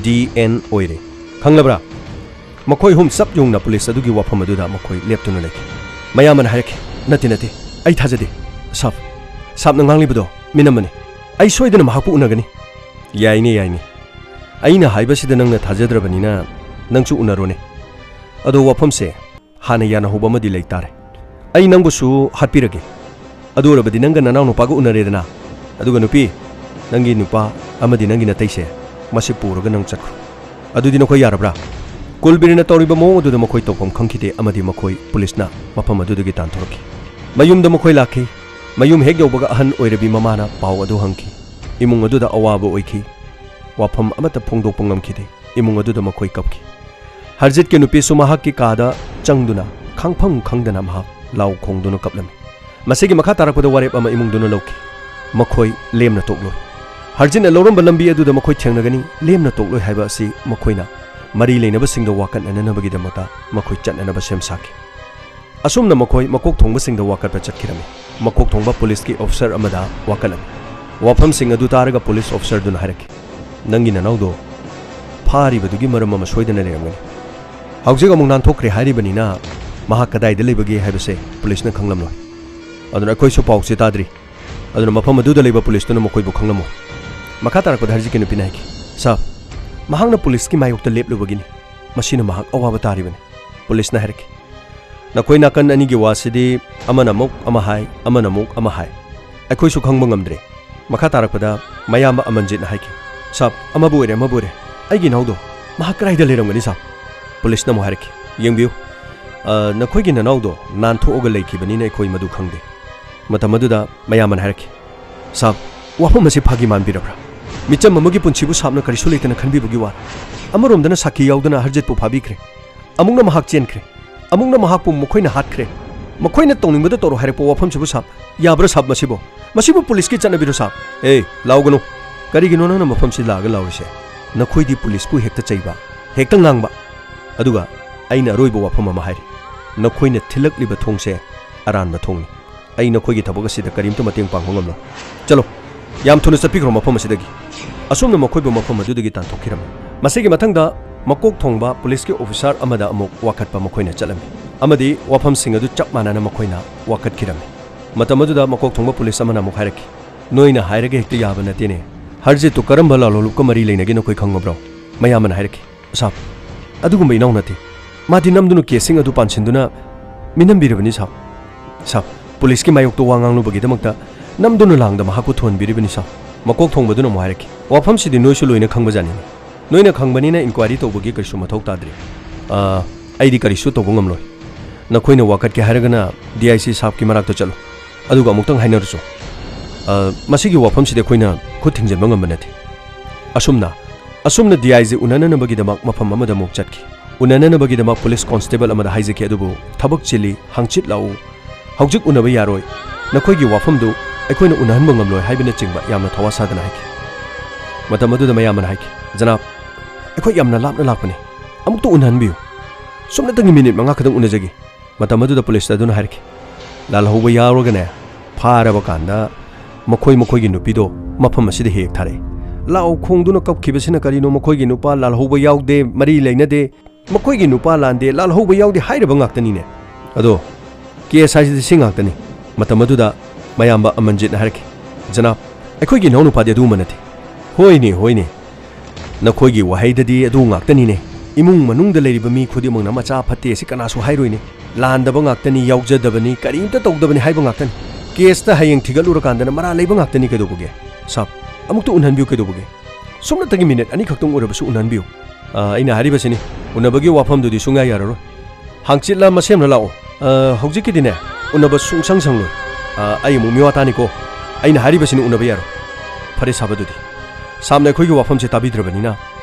ꯗꯤ ꯑꯦꯟ ꯑꯣꯏꯔꯦ꯫ ꯈꯪꯂꯕ꯭ꯔꯥ?" ꯃꯈꯣꯏ ꯑꯍꯨꯝ ꯆꯞ ꯌꯨꯡꯅ ꯄꯨꯂꯤꯁ ꯑꯗꯨꯒꯤ ꯋꯥꯐꯝ ꯑꯗꯨꯗ ꯃꯈꯣꯏ ꯂꯦꯞꯇꯨꯅ ꯂꯩꯈꯤ꯫ ꯃꯌꯥꯝꯕꯅ ꯍꯥꯏꯔꯛꯈꯤ, "ꯅꯠꯇꯦ, ꯅꯠꯇꯦ, ꯑꯩ ꯊꯥꯖꯗꯦ꯫ ꯁꯥꯕ, ꯁꯥꯕꯅ ꯉꯥꯡꯂꯤꯕꯗꯣ ꯃꯤꯅꯝꯕꯅꯤ꯫ ꯑꯩ ꯁꯣꯏꯗꯅ ꯃꯍꯥꯛꯄꯨ ꯎꯅꯒꯅꯤ"꯫ "ꯌꯥꯏꯅꯦ, ꯌꯥꯏꯅꯦ꯫ ꯑꯩꯅ ꯍꯥꯏꯕꯁꯤꯗ ꯅꯪꯅ ꯊꯥꯖꯗ꯭ꯔꯕꯅꯤꯅ ꯅꯪꯁꯨ ꯎꯅꯔꯣꯅꯦ꯫ ꯑꯗꯣ ꯋꯥꯐꯝꯁꯦ ꯍꯥꯟꯅ ꯌꯥꯅꯍꯧꯕ ꯑꯃꯗꯤ ꯂꯩ ꯇꯥꯔꯦ꯫ ꯑꯩ ꯅꯪꯕꯨꯁꯨ ꯍꯥꯠꯄꯤꯔꯒꯦ꯫ ꯑꯗꯨ ꯑꯣꯏꯔꯕꯗꯤ ꯅꯪꯒ ꯅꯅꯥꯎ ꯅꯨꯄꯥꯒ ꯎꯅꯔꯦꯗꯅ꯫ ꯑꯗꯨꯒ ꯅꯨꯄꯤ, ꯅꯪꯒꯤ ꯅꯨꯄꯥ ꯑꯃꯗꯤ ꯅꯪꯒꯤ ꯅꯇꯩꯁꯦ ꯃꯁꯤ ꯄꯨꯔꯒ ꯅꯪ ꯆꯠꯈ꯭ꯔꯣ꯫ ꯑꯗꯨꯗꯤ ꯅꯈꯣꯏ ꯌꯥꯔꯕ꯭ꯔꯥ?" ꯀꯨꯜꯕꯤꯔꯅ ꯇꯧꯔꯤꯕ ꯃꯑꯣꯡ ꯑꯗꯨꯗ ꯃꯈꯣꯏ ꯇꯧꯐꯝ ꯈꯪꯈꯤꯗꯦ ꯑꯃꯗꯤ ꯃꯈꯣꯏ ꯄꯨꯂꯤꯁꯅ ꯃꯐꯝ ꯑꯗꯨꯗꯒꯤ ꯇꯥꯟꯊꯣꯔꯛꯈꯤ꯫ ꯃꯌꯨꯝꯗ ꯃꯈꯣꯏ ꯂꯥꯛꯈꯤ꯫ ꯃꯌꯨꯝ ꯍꯦꯛ ꯌꯧꯕꯒ ꯑꯍꯟ ꯑꯣꯏꯔꯕꯤ ꯃꯃꯥꯅ ꯄꯥꯎ ꯑꯗꯨ ꯍꯪꯈꯤ꯫ ꯏꯃꯨꯡ ꯑꯗꯨꯗ ꯑꯋꯥꯕ ꯑꯣꯏꯈꯤ꯫ ꯋꯥꯐꯝ ꯑꯃꯠꯇ ꯐꯣꯡꯗꯣꯛꯄ ꯉꯝꯈꯤꯗꯦ꯫ ꯏꯃꯨꯡ ꯑꯗꯨꯗ ꯃꯈꯣꯏ ꯀꯞꯈꯤ꯫ ꯍꯔꯖꯤꯠꯀꯤ ꯅꯨꯄꯤꯁꯨ ꯃꯍꯥꯛꯀꯤ ꯀꯥꯗ ꯆꯪꯗꯨꯅ ꯈꯥꯡꯐꯝ ꯈꯪꯗꯅ ꯃꯍꯥꯛ ꯂꯥꯎ ꯈꯣꯡꯗꯨꯅ ꯀꯞꯂꯝꯃꯤ꯫ ꯃꯁꯤꯒꯤ ꯃꯈꯥ ꯇꯥꯔꯛꯄꯗ ꯋꯥꯔꯦꯞ ꯑꯃ ꯏꯃꯨꯡꯗꯨꯅ ꯂꯧꯈꯤ꯫ ꯃꯈꯣꯏ ꯂꯦꯝꯅ ꯇꯣꯛꯂꯣꯏ꯫ ꯍꯔꯖꯤꯠꯅ ꯂꯧꯔꯝꯕ ꯂꯝꯕꯤ ꯑꯗꯨꯗ ꯃꯈꯣꯏ ꯊꯦꯡꯅꯒꯅꯤ, ꯂꯦꯝꯅ ꯇꯣꯛꯂꯣꯏ ꯍꯥꯏꯕ ꯑꯁꯤ ꯃꯈꯣꯏꯅ ꯃꯔꯤ ꯂꯩꯅꯕꯁꯤꯡꯗ ꯋꯥꯀꯠꯅꯅꯕꯒꯤꯗꯃꯛꯇ ꯃꯈꯣꯏ ꯆꯠꯅꯅꯕ ꯁꯦꯝ ꯁꯥꯈꯤ꯫ ꯑꯁꯨꯝꯅ ꯃꯈꯣꯏ ꯃꯀꯣꯛ ꯊꯣꯡꯕꯁꯤꯡꯗ ꯋꯥꯀꯠꯄ ꯆꯠꯈꯤꯔꯝꯃꯤ꯫ ꯃꯀꯣꯛ ꯊꯣꯡꯕ ꯄꯨꯂꯤꯁꯀꯤ ꯑꯣꯐꯤꯁꯔ ꯑꯃꯗ ꯋꯥꯀꯠꯂꯝꯃꯤ꯫ ꯋꯥꯐꯝꯁꯤꯡ ꯑꯗꯨ ꯇꯥꯔꯒ ꯄꯨꯂꯤꯁ ꯑꯣꯐꯤꯁꯔꯗꯨꯅ ꯍꯥꯏꯔꯛꯈꯤ, "ꯅꯪꯒꯤ ꯅꯅꯥꯎꯗꯣ ꯐꯥꯔꯤꯕꯗꯨꯒꯤ ꯃꯔꯝ ꯑꯃ ꯁꯣꯏꯗꯅ ꯂꯩꯔꯝꯒꯅꯤ꯫ ꯍꯧꯖꯤꯛ ꯑꯃꯨꯛ ꯅꯥꯟꯊꯣꯛꯈ꯭ꯔꯦ ꯍꯥꯏꯔꯤꯕꯅꯤꯅ ꯃꯍꯥꯛ ꯀꯗꯥꯏꯗ ꯂꯩꯕꯒꯦ ꯍꯥꯏꯕꯁꯦ ꯄꯨꯂꯤꯁꯅ ꯈꯪꯂꯝꯂꯣꯏ꯫ ꯑꯗꯨꯅ ꯑꯩꯈꯣꯏꯁꯨ ꯄꯥꯎꯁꯦ ꯇꯥꯗ꯭ꯔꯤ꯫ ꯑꯗꯨꯅ ꯃꯐꯝ ꯑꯗꯨꯗ ꯂꯩꯕ ꯄꯨꯂꯤꯁꯇꯨꯅ ꯃꯈꯣꯏꯕꯨ ꯈꯪꯂꯝꯃꯣꯏ"꯫ ꯃꯈꯥ ꯇꯥꯔꯛꯄꯗ ꯍꯔꯖꯤꯠꯀꯤ ꯅꯨꯄꯤꯅ ꯍꯥꯏꯈꯤ, "ꯁꯥꯔ, ꯃꯍꯥꯛꯅ ꯄꯨꯂꯤꯁꯀꯤ ꯃꯥꯌꯣꯛꯇ ꯂꯦꯞꯂꯨꯕꯒꯤꯅꯤ꯫ ꯃꯁꯤꯅ ꯃꯍꯥꯛ ꯑꯋꯥꯕ ꯇꯥꯔꯤꯕꯅꯤ"꯫ ꯄꯨꯂꯤꯁꯅ ꯍꯥꯏꯔꯛꯈꯤ, ꯅꯈꯣꯏ ꯅꯥꯀꯟ ꯑꯅꯤꯒꯤ ꯋꯥꯁꯤꯗꯤ ꯑꯃꯅ ꯑꯃꯨꯛ ꯑꯃ ꯍꯥꯏ, ꯑꯃꯅ ꯑꯃꯨꯛ ꯑꯃ ꯍꯥꯏ꯫ ꯑꯩꯈꯣꯏꯁꯨ ꯈꯪꯕ ꯉꯝꯗ꯭ꯔꯦ꯫ ꯃꯈꯥ ꯇꯥꯔꯛꯄꯗ ꯃꯌꯥꯝꯕ ꯑꯃꯟꯖꯤꯠꯅ ꯍꯥꯏꯈꯤ, "ꯁꯥꯕ, ꯑꯃꯕꯨ ꯑꯣꯏꯔꯦ, ꯑꯃꯕꯨ ꯑꯣꯏꯔꯦ, ꯑꯩꯒꯤ ꯏꯅꯥꯎꯗꯣ, ꯃꯍꯥꯛ ꯀꯗꯥꯏꯗ ꯂꯩꯔꯝꯒꯅꯤ ꯁꯥꯕ?" ꯄꯨꯂꯤꯁꯅ ꯑꯃꯨꯛ ꯍꯥꯏꯔꯛꯈꯤ, "ꯌꯦꯡꯕꯤꯌꯨ, ꯑ, ꯅꯈꯣꯏꯒꯤ ꯅꯅꯥꯎꯗꯣ ꯅꯥꯟꯊꯣꯛꯑꯒ ꯂꯩꯈꯤꯕꯅꯤꯅ ꯑꯩꯈꯣꯏ ꯃꯗꯨ ꯈꯪꯗꯦ꯫" ꯃꯇꯝ ꯑꯗꯨꯗ ꯃꯌꯥꯝꯕꯅ ꯍꯥꯏꯔꯛꯈꯤ, "ꯁꯥꯕ, ꯋꯥꯐꯝ ꯑꯁꯤ ꯐꯥꯒꯤ ꯃꯥꯟꯕꯤꯔꯕ꯭ꯔꯥ? ꯃꯤꯆꯝ ꯑꯃꯒꯤ ꯄꯨꯟꯁꯤꯕꯨ ꯁꯥꯕꯅ ꯀꯔꯤꯁꯨ ꯂꯩꯇꯅ ꯈꯟꯕꯤꯕꯒꯤ ꯋꯥꯔ? ꯑꯃꯔꯣꯝꯗꯅ ꯁꯥꯈꯤ ꯌꯥꯎꯗꯅ ꯍꯔꯖꯤꯠꯄꯨ ꯐꯥꯕꯤꯈ꯭ꯔꯦ, ꯑꯃꯨꯛꯅ ꯃꯍꯥꯛ ꯆꯦꯟꯈ꯭ꯔꯦ, ꯑꯃꯨꯛꯅ ꯃꯍꯥꯛꯄꯨ ꯃꯈꯣꯏꯅ ꯍꯥꯠꯈ꯭ꯔꯦ꯫ ꯃꯈꯣꯏꯅ ꯇꯧꯅꯤꯡꯕꯗ ꯇꯧꯔꯣ ꯍꯥꯏꯔꯛꯄ ꯋꯥꯐꯝꯁꯤꯕꯨ ꯁꯥꯕ, ꯌꯥꯕ꯭ꯔꯥ ꯁꯥꯕ ꯃꯁꯤꯕꯨ? ꯃꯁꯤꯕꯨ ꯄꯨꯂꯤꯁꯀꯤ ꯆꯠꯅꯕꯤꯔꯣ ꯁꯥꯕ?" "ꯑꯦ, ꯂꯥꯎꯒꯅꯨ꯫ ꯀꯔꯤꯒꯤꯅꯣ ꯅꯪꯅ ꯃꯐꯝꯁꯤ ꯂꯥꯛꯑꯒ ꯂꯥꯎꯔꯤꯁꯦ? ꯅꯈꯣꯏꯗꯤ ꯄꯨꯂꯤꯁꯄꯨ ꯍꯦꯛꯇ ꯆꯩꯕ, ꯍꯦꯛꯇ ꯉꯥꯡꯕ꯫ ꯑꯗꯨꯒ ꯑꯩꯅ ꯑꯔꯣꯏꯕ ꯋꯥꯐꯝ ꯑꯃ ꯍꯥꯏꯔꯤ, ꯅꯈꯣꯏꯅ ꯊꯤꯜꯂꯛꯂꯤꯕ ꯊꯣꯡꯁꯦ ꯑꯔꯥꯟꯕ ꯊꯣꯡꯅꯤ꯫ ꯑꯩ ꯅꯈꯣꯏꯒꯤ ꯊꯕꯛ ꯑꯁꯤꯗ ꯀꯔꯤꯝꯇ ꯃꯇꯦꯡ ꯄꯥꯡꯕ ꯉꯝꯂꯣꯏ꯫ ꯆꯠꯂꯣ, ꯌꯥꯝ ꯊꯨꯅ ꯆꯠꯄꯤꯈ꯭ꯔꯣ ꯃꯐꯝ ꯑꯁꯤꯗꯒꯤ꯫" ꯑꯁꯨꯝꯅ ꯃꯈꯣꯏꯕꯨ ꯃꯐꯝ ꯑꯗꯨꯗꯒꯤ ꯇꯥꯟꯊꯣꯛꯈꯤꯔꯝꯃꯤ꯫ ꯃꯁꯤꯒꯤ ꯃꯊꯪꯗ ꯃꯀꯣꯛ ꯊꯣꯡꯕ ꯄꯨꯂꯤꯁꯀꯤ ꯑꯣꯐꯤꯁꯥꯔ ꯑꯃꯗ ꯑꯃꯨꯛ ꯋꯥꯀꯠꯄ ꯃꯈꯣꯏꯅ ꯆꯠꯂꯝꯃꯤ ꯑꯃꯗꯤ ꯋꯥꯐꯝꯁꯤꯡ ꯑꯗꯨ ꯆꯞ ꯃꯥꯟꯅꯅ ꯃꯈꯣꯏꯅ ꯋꯥꯀꯠꯈꯤꯔꯝꯃꯤ꯫ ꯃꯇꯝ ꯑꯗꯨꯗ ꯃꯀꯣꯛ ꯊꯣꯡꯕ ꯄꯨꯂꯤꯁ ꯑꯃꯅ ꯑꯃꯨꯛ ꯍꯥꯏꯔꯛꯈꯤ, "ꯅꯣꯏꯅ ꯍꯥꯏꯔꯒ ꯍꯦꯛꯇ ꯌꯥꯕ ꯅꯠꯇꯦꯅꯦ꯫ ꯍꯔꯖꯤꯠꯇꯨ ꯀꯔꯝꯕ ꯂꯥꯜꯍꯧꯂꯨꯞꯀ ꯃꯔꯤ ꯂꯩꯅꯒꯦ ꯅꯈꯣꯏ ꯈꯪꯉꯕ꯭ꯔꯣ?" ꯃꯌꯥꯝꯕꯅ ꯍꯥꯏꯔꯛꯈꯤ, "ꯁꯥꯕ, ꯑꯗꯨꯒꯨꯝꯕ ꯏꯅꯥꯎ ꯅꯠꯇꯦ꯫ ꯃꯥꯗꯤ ꯅꯝꯗꯨꯅ ꯀꯦꯁꯁꯤꯡ ꯑꯗꯨ ꯄꯥꯟꯁꯤꯟꯗꯨꯅ ꯃꯤꯅꯝꯕꯤꯔꯕꯅꯤ ꯁꯥꯕ꯫ ꯁꯥꯕ, ꯄꯨꯂꯤꯁꯀꯤ ꯃꯥꯌꯣꯛꯇ ꯋꯥ ꯉꯥꯡꯂꯨꯕꯒꯤꯗꯃꯛꯇ ꯅꯝꯗꯨꯅ ꯂꯥꯡꯗ ꯃꯍꯥꯛꯄꯨ ꯊꯨꯍꯟꯕꯤꯔꯤꯕꯅꯤ ꯁꯥꯕ꯫" ꯃꯀꯣꯛ ꯊꯣꯡꯕꯗꯨꯅ ꯑꯃꯨꯛ ꯍꯥꯏꯔꯛꯈꯤ, "ꯋꯥꯐꯝꯁꯤꯗꯤ ꯅꯣꯏꯁꯨ ꯂꯣꯏꯅ ꯈꯪꯕꯖꯥꯠꯅꯤꯅꯦ꯫ ꯅꯣꯏꯅ ꯈꯪꯕꯅꯤꯅ ꯏꯟꯀ꯭ꯋꯥꯏꯔꯤ ꯇꯧꯕꯒꯤ ꯀꯔꯤꯁꯨ ꯃꯊꯧ ꯇꯥꯗ꯭ꯔꯤ꯫ ꯑ, ꯑꯩꯗꯤ ꯀꯔꯤꯁꯨ ꯇꯧꯕ ꯉꯝꯂꯣꯏ꯫ ꯅꯈꯣꯏꯅ ꯋꯥꯀꯠꯀꯦ ꯍꯥꯏꯔꯒꯅ ꯗꯤ ꯑꯥꯏ ꯁꯤ ꯁꯥꯕꯀꯤ ꯃꯅꯥꯛꯇ ꯆꯠꯂꯨ꯫ ꯑꯗꯨꯒ ꯑꯃꯨꯛꯇꯪ ꯍꯥꯏꯅꯔꯨꯆꯣ꯫ ꯑ, ꯃꯁꯤꯒꯤ ꯋꯥꯐꯝꯁꯤꯗꯤ ꯑꯩꯈꯣꯏꯅ ꯈꯨꯠ ꯊꯤꯡꯖꯤꯟꯕ ꯉꯝꯕ ꯅꯠꯇꯦ꯫" ꯑꯁꯨꯝꯅ, ꯑꯁꯨꯝꯅ ꯗꯤ ꯑꯥꯏ ꯖꯤ ꯎꯅꯅꯅꯕꯒꯤꯗꯃꯛ ꯃꯐꯝ ꯑꯃꯗ ꯑꯃꯨꯛ ꯆꯠꯈꯤ꯫ ꯎꯅꯅꯅꯕꯒꯤꯗꯃꯛ ꯄꯨꯂꯤꯁ ꯀꯣꯟꯁꯇꯦꯕꯜ ꯑꯃꯗ ꯍꯥꯏꯖꯈꯤ, ꯑꯗꯨꯕꯨ ꯊꯕꯛ ꯆꯤꯜꯂꯤ, ꯍꯪꯆꯤꯠ ꯂꯥꯛꯎ, ꯍꯧꯖꯤꯛ ꯎꯅꯕ ꯌꯥꯔꯣꯏ, ꯅꯈꯣꯏꯒꯤ ꯋꯥꯐꯝꯗꯨ ꯑꯩꯈꯣꯏꯅ ꯎꯅꯍꯟꯕ ꯉꯝꯂꯣꯏ ꯍꯥꯏꯕꯅꯆꯤꯡꯕ ꯌꯥꯝꯅ ꯊꯋꯥ ꯁꯥꯗꯅ ꯍꯥꯏꯈꯤ꯫ ꯃꯇꯝ ꯑꯗꯨꯗ ꯃꯌꯥꯝꯕꯅ ꯍꯥꯏꯈꯤ, "ꯖꯅꯥꯕ, ꯑꯩꯈꯣꯏ ꯌꯥꯝꯅ ꯂꯥꯞꯅ ꯂꯥꯛꯄꯅꯤ, ꯑꯃꯨꯛꯇ ꯎꯅꯍꯟꯕꯤꯌꯨ꯫ ꯁꯨꯞꯅꯇꯪꯒꯤ ꯃꯤꯅꯤꯠ ꯃꯉꯥ ꯈꯛꯇꯪ ꯎꯅꯖꯒꯦ꯫" ꯃꯇꯝ ꯑꯗꯨꯗ ꯄꯨꯂꯤꯁ ꯑꯗꯨꯅ ꯍꯥꯏꯔꯛꯈꯤ, "ꯂꯥꯜꯍꯧꯕ ꯌꯥꯎꯔꯒꯅꯦ, ꯐꯥꯔꯕ ꯀꯥꯟꯗ ꯃꯈꯣꯏ ꯃꯈꯣꯏꯒꯤ ꯅꯨꯄꯤꯗꯣ ꯃꯐꯝ ꯑꯁꯤꯗ ꯍꯦꯛ ꯍꯦꯛ ꯊꯥꯔꯛꯏ꯫ ꯂꯥꯎ ꯈꯣꯡꯗꯨꯅ ꯀꯞꯈꯤꯕꯁꯤꯅ ꯀꯔꯤꯅꯣ? ꯃꯈꯣꯏꯒꯤ ꯅꯨꯄꯥ ꯂꯥꯜꯍꯧꯕ ꯌꯥꯎꯗꯦ, ꯃꯔꯤ ꯂꯩꯅꯗꯦ, ꯃꯈꯣꯏꯒꯤ ꯅꯨꯄꯥ ꯂꯥꯟꯗꯦ, ꯂꯥꯜꯍꯧꯕ ꯌꯥꯎꯗꯦ ꯍꯥꯏꯔꯤꯕ ꯉꯥꯛꯇꯅꯤꯅꯦ꯫ ꯑꯗꯣ ꯀꯦꯁ ꯍꯥꯏꯁꯤꯗꯤ ꯁꯤ ꯉꯥꯛꯇꯅꯤ꯫" ꯃꯇꯝ ꯑꯗꯨꯗ ꯃꯌꯥꯝꯕ ꯑꯃꯟꯖꯤꯠꯅ ꯍꯥꯏꯔꯛꯈꯤ, "ꯖꯅꯥꯕ, ꯑꯩꯈꯣꯏꯒꯤ ꯏꯅꯥꯎꯅꯨꯄꯥꯗꯤ ꯑꯗꯨꯒꯨꯝꯕ ꯅꯠꯇꯦ꯫" "ꯍꯣꯏꯅꯦ, ꯍꯣꯏꯅꯦ, ꯅꯈꯣꯏꯒꯤ ꯋꯥꯍꯩꯗꯗꯤ ꯑꯗꯨ ꯉꯥꯛꯇꯅꯤꯅꯦ꯫ ꯏꯃꯨꯡ ꯃꯅꯨꯡꯗ ꯂꯩꯔꯤꯕ ꯃꯤ ꯈꯨꯗꯤꯡꯃꯛꯅ ꯃꯆꯥ ꯐꯠꯇꯦ ꯑꯁꯤ ꯀꯅꯥꯁꯨ ꯍꯥꯏꯔꯣꯏꯅꯦ꯫ ꯂꯥꯟꯗꯕ ꯉꯥꯛꯇꯅꯤ, ꯌꯥꯎꯖꯗꯕꯅꯤ, ꯀꯔꯤꯝꯇ ꯇꯧꯗꯕꯅꯤ ꯍꯥꯏꯕ ꯉꯥꯛꯇꯅꯤ꯫ ꯀꯦꯁꯇ ꯍꯌꯦꯡ ꯊꯤꯒꯠꯂꯨꯔꯀꯥꯟꯗꯅ ꯃꯔꯥ ꯂꯩꯕ ꯉꯥꯛꯇꯅꯤ꯫ ꯀꯩꯗꯧꯕꯒꯦ ꯁꯥꯕ? ꯑꯃꯨꯛꯇ ꯎꯅꯍꯟꯕꯤꯌꯨ꯫ ꯀꯩꯗꯧꯕꯒꯦ? ꯁꯨꯞꯅꯇꯒꯤ ꯃꯤꯅꯤꯠ ꯑꯅꯤꯈꯛꯇꯪ ꯑꯣꯏꯔꯕꯁꯨ ꯎꯅꯍꯟꯕꯤꯌꯨ꯫ ꯑ, ꯑꯩꯅ ꯍꯥꯏꯔꯤꯕꯁꯤꯅꯤ, ꯎꯅꯕꯒꯤ ꯋꯥꯐꯝꯗꯨꯗꯤ ꯁꯨꯡꯌꯥ ꯌꯥꯔꯔꯣꯏ꯫ ꯍꯥꯡꯆꯤꯠꯂ ꯃꯁꯦꯝꯂ ꯂꯥꯛꯑꯣ꯫ ꯑ, ꯍꯧꯖꯤꯛꯀꯤꯗꯤꯅꯦ, ꯎꯅꯕ ꯁꯨꯡꯁꯪ ꯁꯪꯂꯣꯏ꯫ ꯑ, ꯑꯩ ꯑꯃꯨꯛ ꯃꯤꯋꯥ ꯇꯥꯅꯤꯀꯣ꯫ ꯑꯩꯅ ꯍꯥꯏꯔꯤꯕꯁꯤꯅꯤ, ꯎꯅꯕ ꯌꯥꯔꯣꯏ꯫ ꯐꯔꯦ ꯁꯥꯕ, ꯑꯗꯨꯗꯤ ꯁꯥꯕꯅ ꯑꯩꯈꯣꯏꯒꯤ ꯋꯥꯐꯝꯁꯦ ꯇꯥꯕꯤꯗ꯭ꯔꯕꯅꯤꯅ,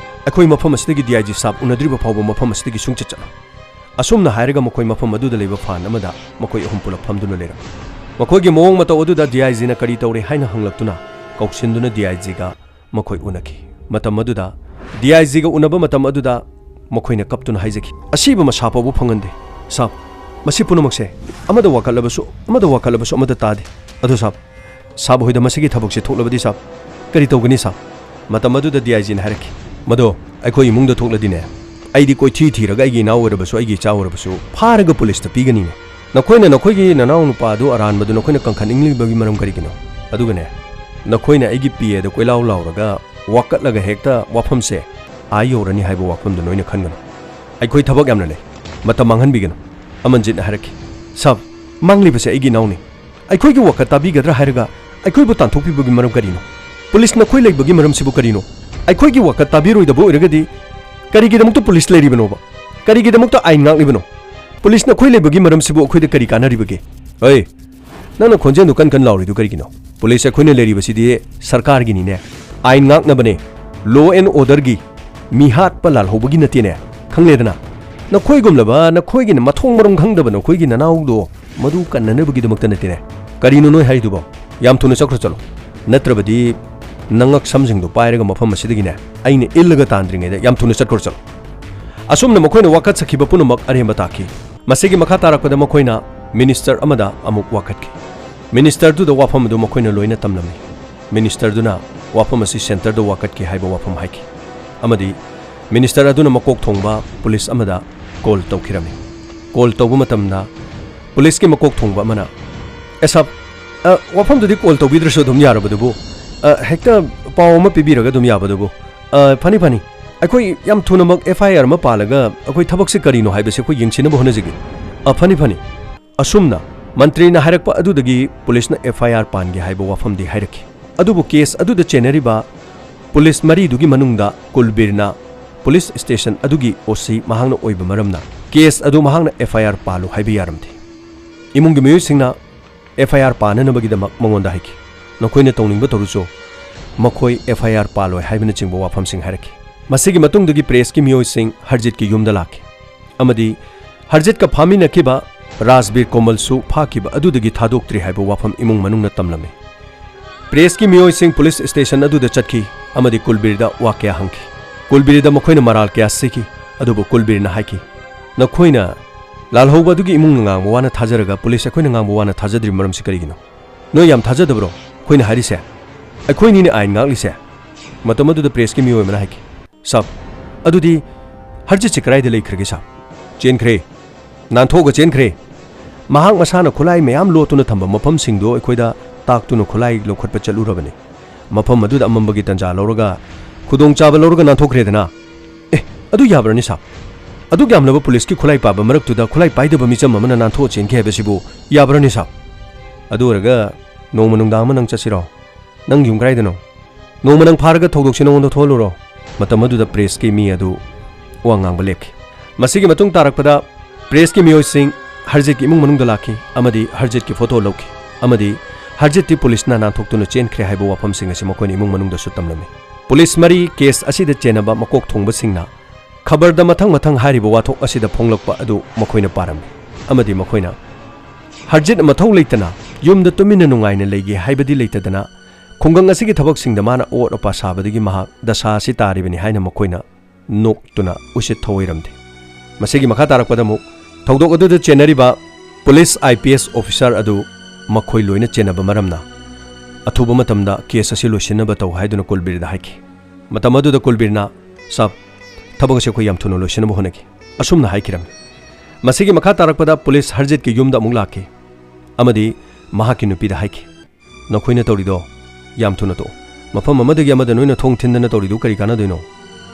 ꯑꯩꯈꯣꯏ ꯃꯐꯝ ꯑꯁꯤꯗꯒꯤ ꯗꯤ ꯑꯥꯏ ꯖꯤ ꯁꯥꯕ ꯎꯅꯗ꯭ꯔꯤꯕ ꯐꯥꯎꯕ ꯃꯐꯝ ꯑꯁꯤꯗꯒꯤ ꯁꯨꯡꯆꯠ ꯆꯠꯂꯣꯏ꯫ ꯑꯁꯨꯝꯅ ꯍꯥꯏꯔꯒ ꯃꯈꯣꯏ ꯃꯐꯝ ꯑꯗꯨꯗ ꯂꯩꯕ ꯐꯥꯟ ꯑꯃꯗ ꯃꯈꯣꯏ ꯑꯍꯨꯝ ꯄꯨꯂꯞ ꯐꯝꯗꯨꯅ ꯂꯩꯔꯝꯃꯤ꯫ ꯃꯈꯣꯏꯒꯤ ꯃꯑꯣꯡ ꯃꯇꯧ ꯑꯗꯨꯗ ꯗꯤ ꯑꯥꯏ ꯖꯤꯅ ꯀꯔꯤ ꯇꯧꯔꯦ ꯍꯥꯏꯅ ꯍꯪꯂꯛꯇꯨꯅ ꯀꯧꯁꯤꯟꯗꯨꯅ ꯗꯤ ꯑꯥꯏ ꯖꯤꯒ ꯃꯈꯣꯏ ꯎꯅꯈꯤ꯫ ꯃꯇꯝ ꯑꯗꯨꯗ ꯗꯤ ꯑꯥꯏ ꯖꯤꯒ ꯎꯅꯕ ꯃꯇꯝ ꯑꯗꯨꯗ ꯃꯈꯣꯏꯅ ꯀꯞꯇꯨꯅ ꯍꯥꯏꯖꯈꯤ, "ꯑꯁꯤꯕ ꯃꯁꯥ ꯐꯥꯎꯕ ꯐꯪꯍꯟꯗꯦ ꯁꯥꯕ꯫ ꯃꯁꯤ ꯄꯨꯝꯅꯃꯛꯁꯦ ꯑꯃꯗ ꯋꯥꯀꯠꯂꯕꯁꯨ, ꯑꯃꯗ ꯋꯥꯀꯠꯂꯕꯁꯨ ꯑꯃꯗ ꯇꯥꯗꯦ꯫ ꯑꯗꯨ ꯁꯥꯕ, ꯁꯥꯕ ꯍꯣꯏꯗ ꯃꯁꯤꯒꯤ ꯊꯕꯛꯁꯦ ꯊꯣꯛꯂꯕꯗꯤ ꯁꯥꯕ ꯀꯔꯤ ꯇꯧꯒꯅꯤ ꯁꯥꯕ?" ꯃꯇꯝ ꯑꯗꯨꯗ ꯗꯤ ꯑꯥꯏ ꯖꯤꯅ ꯍꯥꯏꯔꯛꯈꯤ, "ꯃꯗꯣ ꯑꯩꯈꯣꯏ ꯏꯃꯨꯡꯗ ꯊꯣꯛꯂꯗꯤꯅꯦ, ꯑꯩꯗꯤ ꯀꯣꯏꯊꯤ ꯊꯤꯔꯒ ꯑꯩꯒꯤ ꯏꯅꯥꯎ ꯑꯣꯏꯔꯕꯁꯨ, ꯑꯩꯒꯤ ꯏꯆꯥ ꯑꯣꯏꯔꯕꯁꯨ ꯐꯥꯔꯒ ꯄꯨꯂꯤꯁꯇ ꯄꯤꯒꯅꯤꯅꯦ꯫ ꯅꯈꯣꯏꯅ ꯅꯈꯣꯏꯒꯤ ꯅꯅꯥꯎ ꯅꯨꯄꯥ ꯑꯗꯨ ꯑꯔꯥꯟꯕꯗꯨ ꯅꯈꯣꯏꯅ ꯀꯟꯈꯠꯅꯤꯡꯂꯤꯕꯒꯤ ꯃꯔꯝ ꯀꯔꯤꯒꯤꯅꯣ? ꯑꯗꯨꯒꯅꯦ, ꯅꯈꯣꯏꯅ ꯑꯩꯒꯤ ꯄꯤ ꯑꯦꯗ ꯀꯣꯏꯂꯥꯎ ꯂꯥꯎꯔꯒ ꯋꯥꯀꯠꯂꯒ ꯍꯦꯛꯇ ꯋꯥꯐꯝꯁꯦ ꯑꯥ ꯌꯧꯔꯅꯤ ꯍꯥꯏꯕ ꯋꯥꯐꯝꯗꯨ ꯅꯣꯏꯅ ꯈꯟꯒꯅꯨ꯫ ꯑꯩꯈꯣꯏ ꯊꯕꯛ ꯌꯥꯝꯅ ꯂꯩ꯫ ꯃꯇꯝ ꯃꯥꯡꯍꯟꯕꯤꯒꯅꯨ꯫" ꯑꯃꯟꯖꯤꯠꯅ ꯍꯥꯏꯔꯛꯈꯤ, "ꯁꯥꯕ, ꯃꯥꯡꯂꯤꯕꯁꯦ ꯑꯩꯒꯤ ꯏꯅꯥꯎꯅꯤ꯫ ꯑꯩꯈꯣꯏꯒꯤ ꯋꯥꯀꯠ ꯇꯥꯕꯤꯒꯗ꯭ꯔꯥ ꯍꯥꯏꯔꯒ ꯑꯩꯈꯣꯏꯕꯨ ꯇꯥꯟꯊꯣꯛꯄꯤꯕꯒꯤ ꯃꯔꯝ ꯀꯔꯤꯅꯣ? ꯄꯨꯂꯤꯁ ꯅꯈꯣꯏ ꯂꯩꯕꯒꯤ ꯃꯔꯝꯁꯤꯕꯨ ꯀꯔꯤꯅꯣ? ꯑꯩꯈꯣꯏꯒꯤ ꯋꯥꯀꯠ ꯇꯥꯕꯤꯔꯣꯏꯗꯕ ꯑꯣꯏꯔꯒꯗꯤ ꯀꯔꯤꯒꯤꯗꯃꯛꯇ ꯄꯨꯂꯤꯁ ꯂꯩꯔꯤꯕꯅꯣꯕ? ꯀꯔꯤꯒꯤꯗꯃꯛꯇ ꯑꯥꯏꯟ ꯉꯥꯛꯂꯤꯕꯅꯣ? ꯄꯨꯂꯤꯁ ꯅꯈꯣꯏ ꯂꯩꯕꯒꯤ ꯃꯔꯝꯁꯤꯕꯨ ꯑꯩꯈꯣꯏꯗ ꯀꯔꯤ ꯀꯥꯟꯅꯔꯤꯕꯒꯦ?" "ꯑꯩ, ꯅꯪꯅ ꯈꯣꯟꯖꯦꯜꯗꯨ ꯀꯟ ꯀꯟ ꯂꯥꯎꯔꯤꯗꯨ ꯀꯔꯤꯒꯤꯅꯣ? ꯄꯨꯂꯤꯁ ꯑꯩꯈꯣꯏꯅ ꯂꯩꯔꯤꯕꯁꯤꯗꯤ ꯁꯔꯀꯥꯔꯒꯤꯅꯤꯅꯦ, ꯑꯥꯏꯟ ꯉꯥꯛꯅꯕꯅꯦ, law and orderꯒꯤ ꯃꯤꯍꯥꯠꯄ ꯂꯥꯜꯍꯧꯕꯒꯤ ꯅꯠꯇꯦꯅꯦ, ꯈꯪꯂꯦꯗꯅ? ꯅꯈꯣꯏꯒꯨꯝꯂꯕ, ꯅꯈꯣꯏꯒꯤꯅ ꯃꯊꯣꯡ ꯃꯔꯝ ꯈꯪꯗꯕ ꯅꯈꯣꯏꯒꯤ ꯅꯅꯥꯎꯗꯣ ꯃꯗꯨ ꯀꯟꯅꯅꯕꯒꯤꯗꯃꯛꯇ ꯅꯠꯇꯦꯅꯦ꯫ ꯀꯔꯤꯅꯣ ꯅꯣꯏ ꯍꯥꯏꯔꯤꯗꯨꯕꯣ? ꯌꯥꯝ ꯊꯨꯅ ꯆꯠꯈ꯭ꯔꯣ ꯆꯠꯂꯣ꯫ ꯅꯠꯇ꯭ꯔꯕꯗꯤ ꯅꯉꯛ ꯁꯝꯁꯤꯡꯗꯣ ꯄꯥꯏꯔꯒ ꯃꯐꯝ ꯑꯁꯤꯗꯒꯤꯅꯦ ꯑꯩꯅ ꯏꯜꯂꯒ ꯇꯥꯟꯗ꯭ꯔꯤꯉꯩꯗ ꯌꯥꯝ ꯊꯨꯅ ꯆꯠꯈ꯭ꯔꯣ ꯆꯠꯂꯣ꯫" ꯑꯁꯨꯝꯅ ꯃꯈꯣꯏꯅ ꯋꯥꯀꯠ ꯁꯛꯈꯤꯕ ꯄꯨꯝꯅꯃꯛ ꯑꯔꯦꯝꯕ ꯇꯥꯈꯤ꯫ ꯃꯁꯤꯒꯤ ꯃꯈꯥ ꯇꯥꯔꯛꯄꯗ ꯃꯈꯣꯏꯅ ꯃꯤꯅꯤꯁꯇꯔ ꯑꯃꯗ ꯑꯃꯨꯛ ꯋꯥꯀꯠꯈꯤ꯫ ꯃꯤꯅꯤꯁꯇꯔꯗꯨꯗ ꯋꯥꯐꯝ ꯑꯗꯨ ꯃꯈꯣꯏꯅ ꯂꯣꯏꯅ ꯇꯝꯂꯝꯃꯤ꯫ ꯃꯤꯅꯤꯁꯇꯔꯗꯨꯅ ꯋꯥꯐꯝ ꯑꯁꯤ ꯁꯦꯟꯇꯔꯗ ꯋꯥꯀꯠꯈꯤ ꯍꯥꯏꯕ ꯋꯥꯐꯝ ꯍꯥꯏꯈꯤ꯫ ꯑꯃꯗꯤ ꯃꯤꯅꯤꯁꯇꯔ ꯑꯗꯨꯅ ꯃꯀꯣꯛ ꯊꯣꯡꯕ ꯄꯨꯂꯤꯁ ꯑꯃꯗ ꯀꯣꯜ ꯇꯧꯈꯤꯔꯝꯃꯤ꯫ ꯀꯣꯜ ꯇꯧꯕ ꯃꯇꯝꯗ ꯄꯨꯂꯤꯁꯀꯤ ꯃꯀꯣꯛ ꯊꯣꯡꯕ ꯑꯃꯅ, "ꯑꯦ ꯁꯥꯕ, ꯑ, ꯋꯥꯐꯝꯗꯨꯗꯤ ꯀꯣꯜ ꯇꯧꯕꯤꯗ꯭ꯔꯁꯨ ꯑꯗꯨꯝ ꯌꯥꯔꯕꯗꯨꯕꯨ, ꯑ, ꯍꯦꯛꯇ ꯄꯥꯎ ꯑꯃ ꯄꯤꯕꯤꯔꯒ ꯑꯗꯨꯝ ꯌꯥꯕꯗꯨꯕꯨ꯫ ꯑ, ꯐꯅꯤ, ꯐꯅꯤ꯫ ꯑꯩꯈꯣꯏ ꯌꯥꯝ ꯊꯨꯅꯃꯛ ꯑꯦꯐ ꯑꯥꯏ ꯑꯥꯔ ꯑꯃ ꯄꯥꯜꯂꯒ ꯑꯩꯈꯣꯏ ꯊꯕꯛꯁꯦ ꯀꯔꯤꯅꯣ ꯍꯥꯏꯕꯁꯦ ꯑꯩꯈꯣꯏ ꯌꯦꯡꯁꯤꯟꯅꯕ ꯍꯣꯠꯅꯖꯒꯦ꯫ ꯑ, ꯐꯅꯤ, ꯐꯅꯤ꯫ ꯑꯁꯨꯝꯅ ꯃꯟꯇ꯭ꯔꯤꯅ ꯍꯥꯏꯔꯛꯄ ꯑꯗꯨꯗꯒꯤ ꯄꯨꯂꯤꯁꯅ F I R ꯄꯥꯟꯒꯦ ꯍꯥꯏꯕ ꯋꯥꯐꯝꯗꯤ ꯍꯥꯏꯔꯛꯈꯤ꯫ ꯑꯗꯨꯕꯨ ꯀꯦꯁ ꯑꯗꯨꯗ ꯆꯦꯟꯅꯔꯤꯕ ꯄꯨꯂꯤꯁ ꯃꯔꯤꯗꯨꯒꯤ ꯃꯅꯨꯡꯗ ꯀꯨꯜꯕꯤꯔꯅ ꯄꯨꯂꯤꯁ ꯁ꯭ꯇꯦꯁꯟ ꯑꯗꯨꯒꯤ O C ꯃꯍꯥꯛꯅ ꯑꯣꯏꯕ ꯃꯔꯝꯅ ꯀꯦꯁ ꯑꯗꯨ ꯃꯍꯥꯛꯅ F I R ꯄꯥꯜꯂꯨ ꯍꯥꯏꯕ ꯌꯥꯔꯝꯗꯦ꯫ ꯏꯃꯨꯡꯒꯤ ꯃꯤꯑꯣꯏꯁꯤꯡꯅ F I R ꯄꯥꯟꯅꯅꯕꯒꯤꯗꯃꯛ ꯃꯉꯣꯟꯗ ꯍꯥꯏꯈꯤ꯫ "ꯅꯈꯣꯏꯅ ꯇꯧꯅꯤꯡꯕ ꯇꯧꯔꯨꯆꯣ, ꯃꯈꯣꯏ F I R ꯄꯥꯜꯂꯣꯏ" ꯍꯥꯏꯕꯅꯆꯤꯡꯕ ꯋꯥꯐꯝꯁꯤꯡ ꯍꯥꯏꯔꯛꯈꯤ꯫ ꯃꯁꯤꯒꯤ ꯃꯇꯨꯡꯗꯒꯤ ꯄ꯭ꯔꯦꯁꯀꯤ ꯃꯤꯑꯣꯏꯁꯤꯡ ꯍꯔꯖꯤꯠꯀꯤ ꯌꯨꯝꯗ ꯂꯥꯛꯈꯤ ꯑꯃꯗꯤ ꯍꯔꯖꯤꯠꯀ ꯐꯥꯃꯤꯟꯅꯈꯤꯕ ꯔꯥꯖꯕꯤꯔ ꯀꯣꯃꯜꯁꯨ ꯐꯥꯈꯤꯕ ꯑꯗꯨꯗꯒꯤ ꯊꯥꯗꯣꯛꯇ꯭ꯔꯤ ꯍꯥꯏꯕ ꯋꯥꯐꯝ ꯏꯃꯨꯡ ꯃꯅꯨꯡꯅ ꯇꯝꯂꯝꯃꯤ꯫ ꯄ꯭ꯔꯦꯁꯀꯤ ꯃꯤꯑꯣꯏꯁꯤꯡ ꯄꯨꯂꯤꯁ ꯁ꯭ꯇꯦꯁꯟ ꯑꯗꯨꯗ ꯆꯠꯈꯤ ꯑꯃꯗꯤ ꯀꯨꯜꯕꯤꯔꯗ ꯋꯥ ꯀꯌꯥ ꯍꯪꯈꯤ꯫ ꯀꯨꯜꯕꯤꯔꯗ ꯃꯈꯣꯏꯅ ꯃꯔꯥꯜ ꯀꯌꯥ ꯁꯤꯈꯤ, ꯑꯗꯨꯕꯨ ꯀꯨꯜꯕꯤꯔꯅ ꯍꯥꯏꯈꯤ, "ꯅꯈꯣꯏꯅ ꯂꯥꯜꯍꯧꯕ ꯑꯗꯨꯒꯤ ꯏꯃꯨꯡꯅ ꯉꯥꯡꯕ ꯋꯥꯅ ꯊꯥꯖꯔꯒ ꯄꯨꯂꯤꯁ ꯑꯩꯈꯣꯏꯅ ꯉꯥꯡꯕ ꯋꯥꯅ ꯊꯥꯖꯗ꯭ꯔꯤꯕ ꯃꯔꯝꯁꯤ ꯀꯔꯤꯒꯤꯅꯣ? ꯅꯣꯏ ꯌꯥꯝ ꯊꯥꯖꯗꯕ꯭ꯔꯣ ꯑꯩꯈꯣꯏꯅ ꯍꯥꯏꯔꯤꯁꯦ? ꯑꯩꯈꯣꯏꯅꯤꯅꯦ ꯑꯥꯏꯟ ꯉꯥꯛꯂꯤꯁꯦ"꯫ ꯃꯇꯝ ꯑꯗꯨꯗ ꯄ꯭ꯔꯦꯁꯀꯤ ꯃꯤꯑꯣꯏ ꯑꯃꯅ ꯍꯥꯏꯈꯤ, "ꯁꯥꯕ, ꯑꯗꯨꯗꯤ ꯍꯔꯖꯤꯠꯁꯤ ꯀꯗꯥꯏꯗ ꯂꯩꯈ꯭ꯔꯒꯦ ꯁꯥꯕ?" "ꯆꯦꯟꯈ꯭ꯔꯦ, ꯅꯥꯟꯊꯣꯛꯑꯒ ꯆꯦꯟꯈ꯭ꯔꯦ꯫ ꯃꯍꯥꯛ ꯃꯁꯥꯅ ꯈꯨꯠꯂꯥꯏ ꯃꯌꯥꯝ ꯂꯣꯠꯇꯨꯅ ꯊꯝꯕ ꯃꯐꯝꯁꯤꯡꯗꯣ ꯑꯩꯈꯣꯏꯗ ꯇꯥꯛꯇꯨꯅ ꯈꯨꯠꯂꯥꯏ ꯂꯧꯈꯠꯄ ꯆꯠꯂꯨꯔꯕꯅꯤ꯫ ꯃꯐꯝ ꯑꯗꯨꯗ ꯑꯃꯝꯕꯒꯤ ꯇꯟꯖꯥ ꯂꯧꯔꯒ ꯈꯨꯗꯣꯡꯆꯥꯕ ꯂꯧꯔꯒ ꯅꯥꯟꯊꯣꯛꯈ꯭ꯔꯦꯗꯅ"꯫ "ꯑꯦ, ꯑꯗꯨ ꯌꯥꯕ꯭ꯔꯅꯤ ꯁꯥꯕ? ꯑꯗꯨꯛ ꯌꯥꯝꯂꯕ ꯄꯨꯂꯤꯁꯀꯤ ꯈꯨꯠꯂꯥꯏ ꯄꯥꯕ ꯃꯔꯛꯇꯨꯗ ꯈꯨꯠꯂꯥꯏ ꯄꯥꯏꯗꯕ ꯃꯤꯆꯝ ꯑꯃꯅ ꯅꯥꯟꯊꯣꯛꯑ ꯆꯦꯟꯈꯤ ꯍꯥꯏꯕꯁꯤꯕꯨ ꯌꯥꯕ꯭ꯔꯅꯤ ꯁꯥꯕ? ꯑꯗꯨ ꯑꯣꯏꯔꯒ ꯅꯣꯡꯃ ꯅꯨꯡꯗꯥꯡ ꯑꯃ ꯅꯪ ꯆꯠꯁꯤꯔꯣ? ꯅꯪ ꯌꯨꯝ ꯀꯗꯥꯏꯗꯅꯣ? ꯅꯣꯡꯃ ꯅꯪ ꯐꯥꯔꯒ ꯊꯧꯗꯣꯛꯁꯤ ꯅꯉꯣꯟꯗ ꯊꯣꯛꯍꯜꯂꯨꯔꯣ?" ꯃꯇꯝ ꯑꯗꯨꯗ ꯄ꯭ꯔꯦꯁꯀꯤ ꯃꯤ ꯑꯗꯨ ꯋꯥ ꯉꯥꯡꯕ ꯂꯦꯞꯈꯤ꯫ ꯃꯁꯤꯒꯤ ꯃꯇꯨꯡ ꯇꯥꯔꯛꯄꯗ ꯄ꯭ꯔꯦꯁꯀꯤ ꯃꯤꯑꯣꯏꯁꯤꯡ ꯍꯔꯖꯤꯠꯀꯤ ꯏꯃꯨꯡ ꯃꯅꯨꯡꯗ ꯂꯥꯛꯈꯤ ꯑꯃꯗꯤ ꯍꯔꯖꯤꯠꯀꯤ ꯐꯣꯇꯣ ꯂꯧꯈꯤ ꯑꯃꯗꯤ ꯍꯔꯖꯤꯠꯇꯤ ꯄꯨꯂꯤꯁꯅ ꯅꯥꯟꯊꯣꯛꯇꯨꯅ ꯆꯦꯟꯈ꯭ꯔꯦ ꯍꯥꯏꯕ ꯋꯥꯐꯝꯁꯤꯡ ꯑꯁꯤ ꯃꯈꯣꯏꯅ ꯏꯃꯨꯡ ꯃꯅꯨꯡꯗꯁꯨ ꯇꯝꯂꯝꯃꯤ꯫ ꯄꯨꯂꯤꯁ ꯃꯔꯤ ꯀꯦꯁ ꯑꯁꯤꯗ ꯆꯦꯟꯅꯕ ꯃꯀꯣꯛ ꯊꯣꯡꯕꯁꯤꯡꯅ ꯈꯕꯔꯗ ꯃꯊꯪ ꯃꯊꯪ ꯍꯥꯏꯔꯤꯕ ꯋꯥꯊꯣꯛ ꯑꯁꯤꯗ ꯐꯣꯡꯂꯛꯄ ꯑꯗꯨ ꯃꯈꯣꯏꯅ ꯄꯥꯔꯝꯃꯤ ꯑꯃꯗꯤ ꯃꯈꯣꯏꯅ ꯍꯔꯖꯤꯠ ꯃꯊꯧ ꯂꯩꯇꯅ ꯌꯨꯝꯗ ꯇꯨꯃꯤꯟꯅ ꯅꯨꯡꯉꯥꯏꯅ ꯂꯩꯒꯦ ꯍꯥꯏꯕꯗꯤ ꯂꯩꯇꯗꯅ ꯈꯨꯡꯒꯪ ꯑꯁꯤꯒꯤ ꯊꯕꯛꯁꯤꯡꯗ ꯃꯥꯅ ꯑꯑꯣꯠ ꯑꯄꯥ ꯁꯥꯕꯗꯒꯤ ꯃꯍꯥꯛ ꯗꯁꯥ ꯑꯁꯤ ꯇꯥꯔꯤꯕꯅꯤ ꯍꯥꯏꯅ ꯃꯈꯣꯏꯅ ꯅꯣꯛꯇꯨꯅ ꯎꯁꯤꯠ ꯊꯧꯑꯣꯏꯔꯝꯗꯦ꯫ ꯃꯁꯤꯒꯤ ꯃꯈꯥ ꯇꯥꯔꯛꯄꯗ ꯑꯃꯨꯛ ꯊꯧꯗꯣꯛ ꯑꯗꯨꯗ ꯆꯦꯟꯅꯔꯤꯕ police I P S officer ꯑꯗꯨ ꯃꯈꯣꯏ ꯂꯣꯏꯅ ꯆꯦꯟꯅꯕ ꯃꯔꯝꯅ ꯑꯊꯨꯕ ꯃꯇꯝꯗ ꯀꯦꯁ ꯑꯁꯤ ꯂꯣꯏꯁꯤꯟꯅꯕ ꯇꯧ ꯍꯥꯏꯗꯨꯅ ꯀꯨꯜꯕꯤꯔꯗ ꯍꯥꯏꯈꯤ꯫ ꯃꯇꯝ ꯑꯗꯨꯗ ꯀꯨꯜꯕꯤꯔꯅ, "ꯁꯥꯕ, ꯊꯕꯛ ꯑꯁꯤ ꯑꯩꯈꯣꯏ ꯌꯥꯝ ꯊꯨꯅ ꯂꯣꯏꯁꯤꯟꯅꯕ ꯍꯣꯠꯅꯒꯦ"꯫ ꯑꯁꯨꯝꯅ ꯍꯥꯏꯈꯤꯔꯝꯃꯤ꯫ ꯃꯁꯤꯒꯤ ꯃꯈꯥ ꯇꯥꯔꯛꯄꯗ ꯄꯨꯂꯤꯁ ꯍꯔꯖꯤꯠꯀꯤ ꯌꯨꯝꯗ ꯑꯃꯨꯛ ꯂꯥꯛꯈꯤ ꯑꯃꯗꯤ ꯃꯍꯥꯛꯀꯤ ꯅꯨꯄꯤꯗ ꯍꯥꯏꯈꯤ, "ꯅꯈꯣꯏꯅ ꯇꯧꯔꯤꯗꯣ ꯌꯥꯝ ꯊꯨꯅ ꯇꯣꯛꯑꯣ꯫ ꯃꯐꯝ ꯑꯃꯗꯒꯤ ꯑꯃꯗ ꯅꯣꯏꯅ ꯊꯣꯡ ꯊꯤꯟꯗꯅ ꯇꯧꯔꯤꯗꯨ ꯀꯔꯤ ꯀꯥꯟꯅꯗꯣꯏꯅꯣ?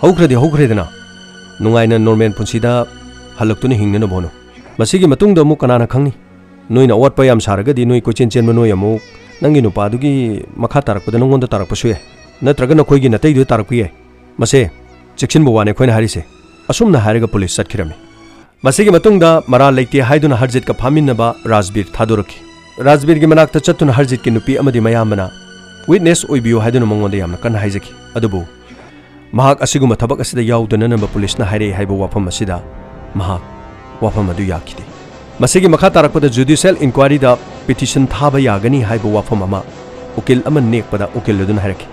ꯍꯧꯈ꯭ꯔꯗꯤ ꯍꯧꯈ꯭ꯔꯦꯗꯅ꯫ ꯅꯨꯡꯉꯥꯏꯅ ꯅꯣꯔꯃꯦꯜ ꯄꯨꯟꯁꯤꯗ ꯍꯜꯂꯛꯇꯨꯅ ꯍꯤꯡꯅꯅꯕ ꯍꯣꯠꯅꯧ"꯫ ꯃꯁꯤꯒꯤ ꯃꯇꯨꯡꯗ ꯑꯃꯨꯛ ꯀꯅꯥꯅ ꯈꯪꯅꯤ? ꯅꯣꯏꯅ ꯑꯋꯥꯠꯄ ꯌꯥꯝ ꯁꯥꯔꯒꯗꯤ ꯅꯣꯏ ꯀꯣꯏꯆꯦꯟ ꯆꯦꯟꯕ ꯅꯣꯏ ꯑꯃꯨꯛ ꯅꯪꯒꯤ ꯅꯨꯄꯥꯗꯨꯒꯤ ꯃꯈꯥ ꯇꯥꯔꯛꯄꯗ ꯅꯉꯣꯟꯗ ꯇꯥꯔꯛꯄꯁꯨ ꯌꯥꯏ, ꯅꯠꯇ꯭ꯔꯒ ꯅꯈꯣꯏꯒꯤ ꯅꯇꯩꯗꯨꯗ ꯇꯥꯔꯛꯄ ꯌꯥꯏ꯫ ꯃꯁꯦ ꯆꯦꯛꯁꯤꯟꯕ ꯋꯥꯅꯤ ꯑꯩꯈꯣꯏꯅ ꯍꯥꯏꯔꯤꯁꯦ꯫ ꯑꯁꯨꯝꯅ ꯍꯥꯏꯔꯒ ꯄꯨꯂꯤꯁ ꯆꯠꯈꯤꯔꯝꯃꯤ꯫ ꯃꯁꯤꯒꯤ ꯃꯇꯨꯡꯗ ꯃꯔꯥꯜ ꯂꯩꯇꯦ ꯍꯥꯏꯗꯨꯅ ꯍꯔꯖꯤꯠꯀ ꯐꯥꯃꯤꯟꯅꯕ ꯔꯥꯖꯕꯤꯔ ꯊꯥꯗꯣꯔꯛꯈꯤ꯫ ꯔꯥꯖꯕꯤꯔꯒꯤ ꯃꯅꯥꯛꯇ ꯆꯠꯇꯨꯅ ꯍꯔꯖꯤꯠꯀꯤ ꯅꯨꯄꯤ ꯑꯃꯗꯤ ꯃꯌꯥꯝꯕꯅ ꯋꯤꯠꯅꯦꯁ ꯑꯣꯏꯕꯤꯌꯨ ꯍꯥꯏꯗꯨꯅ ꯃꯉꯣꯟꯗ ꯌꯥꯝꯅ ꯀꯟꯅ ꯍꯥꯏꯖꯈꯤ꯫ ꯑꯗꯨꯕꯨ ꯃꯍꯥꯛ ꯑꯁꯤꯒꯨꯝꯕ ꯊꯕꯛ ꯑꯁꯤꯗ ꯌꯥꯎꯗꯅꯅꯕ ꯄꯨꯂꯤꯁꯅ ꯍꯥꯏꯔꯛꯏ ꯍꯥꯏꯕ ꯋꯥꯐꯝ ꯑꯁꯤꯗ ꯃꯍꯥꯛ ꯋꯥꯐꯝ ꯑꯗꯨ ꯌꯥꯈꯤꯗꯦ꯫ ꯃꯁꯤꯒꯤ ꯃꯈꯥ ꯇꯥꯔꯛꯄꯗ ꯖꯨꯗꯤꯁꯤꯌꯦꯜ ꯏꯟꯀ꯭ꯋꯥꯏꯔꯤꯗ ꯄꯤꯇꯤꯁꯟ ꯊꯥꯕ ꯌꯥꯒꯅꯤ ꯍꯥꯏꯕ ꯋꯥꯐꯝ ꯑꯃ ꯎꯀꯤꯜ ꯑꯃ ꯅꯦꯛꯄꯗ ꯎꯀꯤꯜ ꯑꯗꯨꯅ ꯍꯥꯏꯔꯛꯈꯤ꯫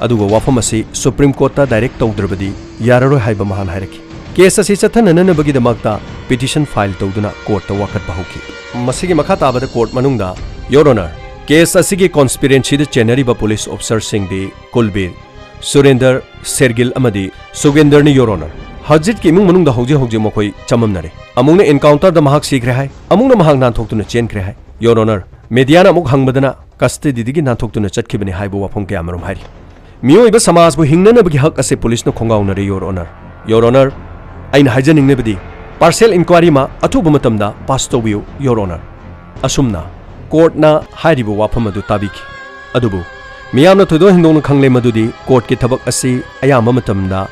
ꯑꯗꯨꯒ ꯋꯥꯐꯝ ꯑꯁꯤ ꯁꯨꯄ꯭ꯔꯤꯝ ꯀꯣꯔꯠꯇ ꯗꯥꯏꯔꯦꯛ ꯇꯧꯗ꯭ꯔꯕꯗꯤ ꯌꯥꯔꯔꯣꯏ ꯍꯥꯏꯕ ꯃꯍꯥꯛꯅ ꯍꯥꯏꯔꯛꯈꯤ꯫ ꯀꯦꯁ ꯑꯁꯤ ꯆꯠꯊꯅꯅꯕꯒꯤꯗꯃꯛꯇ ꯄꯤꯇꯤꯁꯟ ꯐꯥꯏꯜ ꯇꯧꯗꯨꯅ ꯀꯣꯔꯠꯇ ꯋꯥꯀꯠꯄ ꯍꯧꯈꯤ꯫ ꯃꯁꯤꯒꯤ ꯃꯈꯥ ꯇꯥꯕꯗ ꯀꯣꯔꯠ ꯃꯅꯨꯡꯗ, ꯌꯣꯔ ꯑꯣꯅꯔ, ꯀꯦꯁ ꯑꯁꯤꯒꯤ ꯀꯣꯟꯁꯄꯤꯔꯦꯟꯁꯤꯗ ꯆꯦꯟꯅꯔꯤꯕ ꯄꯨꯂꯤꯁ ꯑꯣꯐꯤꯁꯔꯁꯤꯡꯗꯤ ꯀꯨꯜꯕꯤꯔ, ꯁꯨꯔꯦꯟꯗꯔ, ꯁꯦꯔꯒꯤꯜ ꯑꯃꯗꯤ ꯁꯨꯒꯦꯟꯗꯔꯅꯤ, ꯌꯣꯔ ꯑꯣꯅꯔ꯫ ꯍꯔꯖꯤꯠꯀꯤ ꯏꯃꯨꯡ ꯃꯅꯨꯡꯗ ꯍꯧꯖꯤꯛ ꯍꯧꯖꯤꯛ ꯃꯈꯣꯏ ꯆꯃꯝꯅꯔꯦ꯫ ꯑꯃꯨꯛꯅ ꯑꯦꯟꯀꯥꯎꯟꯇꯔꯗ ꯃꯍꯥꯛ ꯁꯤꯈ꯭ꯔꯦ ꯍꯥꯏ, ꯑꯃꯨꯛꯅ ꯃꯍꯥꯛ ꯅꯥꯟꯊꯣꯛꯇꯨꯅ ꯆꯦꯟꯈ꯭ꯔꯦ ꯍꯥꯏ꯫ ꯌꯣꯔ ꯑꯣꯅꯔ, ꯃꯦꯗꯤꯌꯥꯅ ꯑꯃꯨꯛ ꯍꯪꯕꯗꯅ ꯀꯁꯇꯗꯤꯗꯒꯤ ꯅꯥꯟꯊꯣꯛꯇꯨꯅ ꯆꯠꯈꯤꯕꯅꯤ ꯍꯥꯏꯕ ꯋꯥꯐꯝ ꯀꯌꯥꯃꯔꯨꯝ ꯍꯥꯏꯔꯤ꯫ ꯃꯤꯑꯣꯏꯕ ꯁꯃꯥꯖꯕꯨ ꯍꯤꯡꯅꯅꯕꯒꯤ ꯍꯛ ꯑꯁꯤ ꯄꯨꯂꯤꯁꯅ ꯈꯣꯡꯒꯥꯎꯅꯔꯦ, ꯌꯣꯔ ꯑꯣꯅꯔ꯫ ꯌꯣꯔ ꯑꯣꯅꯔ, ꯑꯩꯅ ꯍꯥꯏꯖꯅꯤꯡꯂꯤꯕꯗꯤ ꯄꯥꯔꯁꯤꯌꯦꯜ ꯏꯟꯀ꯭ꯋꯥꯏꯔꯤ ꯑꯃ ꯑꯊꯨꯕ ꯃꯇꯝꯗ ꯄꯥꯁ ꯇꯧꯕꯤꯌꯨ, ꯌꯣꯔ ꯑꯣꯅꯔ꯫ ꯑꯁꯨꯝꯅ ꯀꯣꯔꯠꯅ ꯍꯥꯏꯔꯤꯕ ꯋꯥꯐꯝ ꯑꯗꯨ ꯇꯥꯕꯤꯈꯤ꯫ ꯑꯗꯨꯕꯨ ꯃꯤꯌꯥꯝꯅ ꯊꯣꯏꯗꯣꯛ ꯍꯦꯟꯗꯣꯛꯅ ꯈꯪꯂꯦ ꯃꯗꯨꯗꯤ ꯀꯣꯔꯠꯀꯤ ꯊꯕꯛ ꯑꯁꯤ ꯑꯌꯥꯝꯕ ꯃꯇꯝꯗ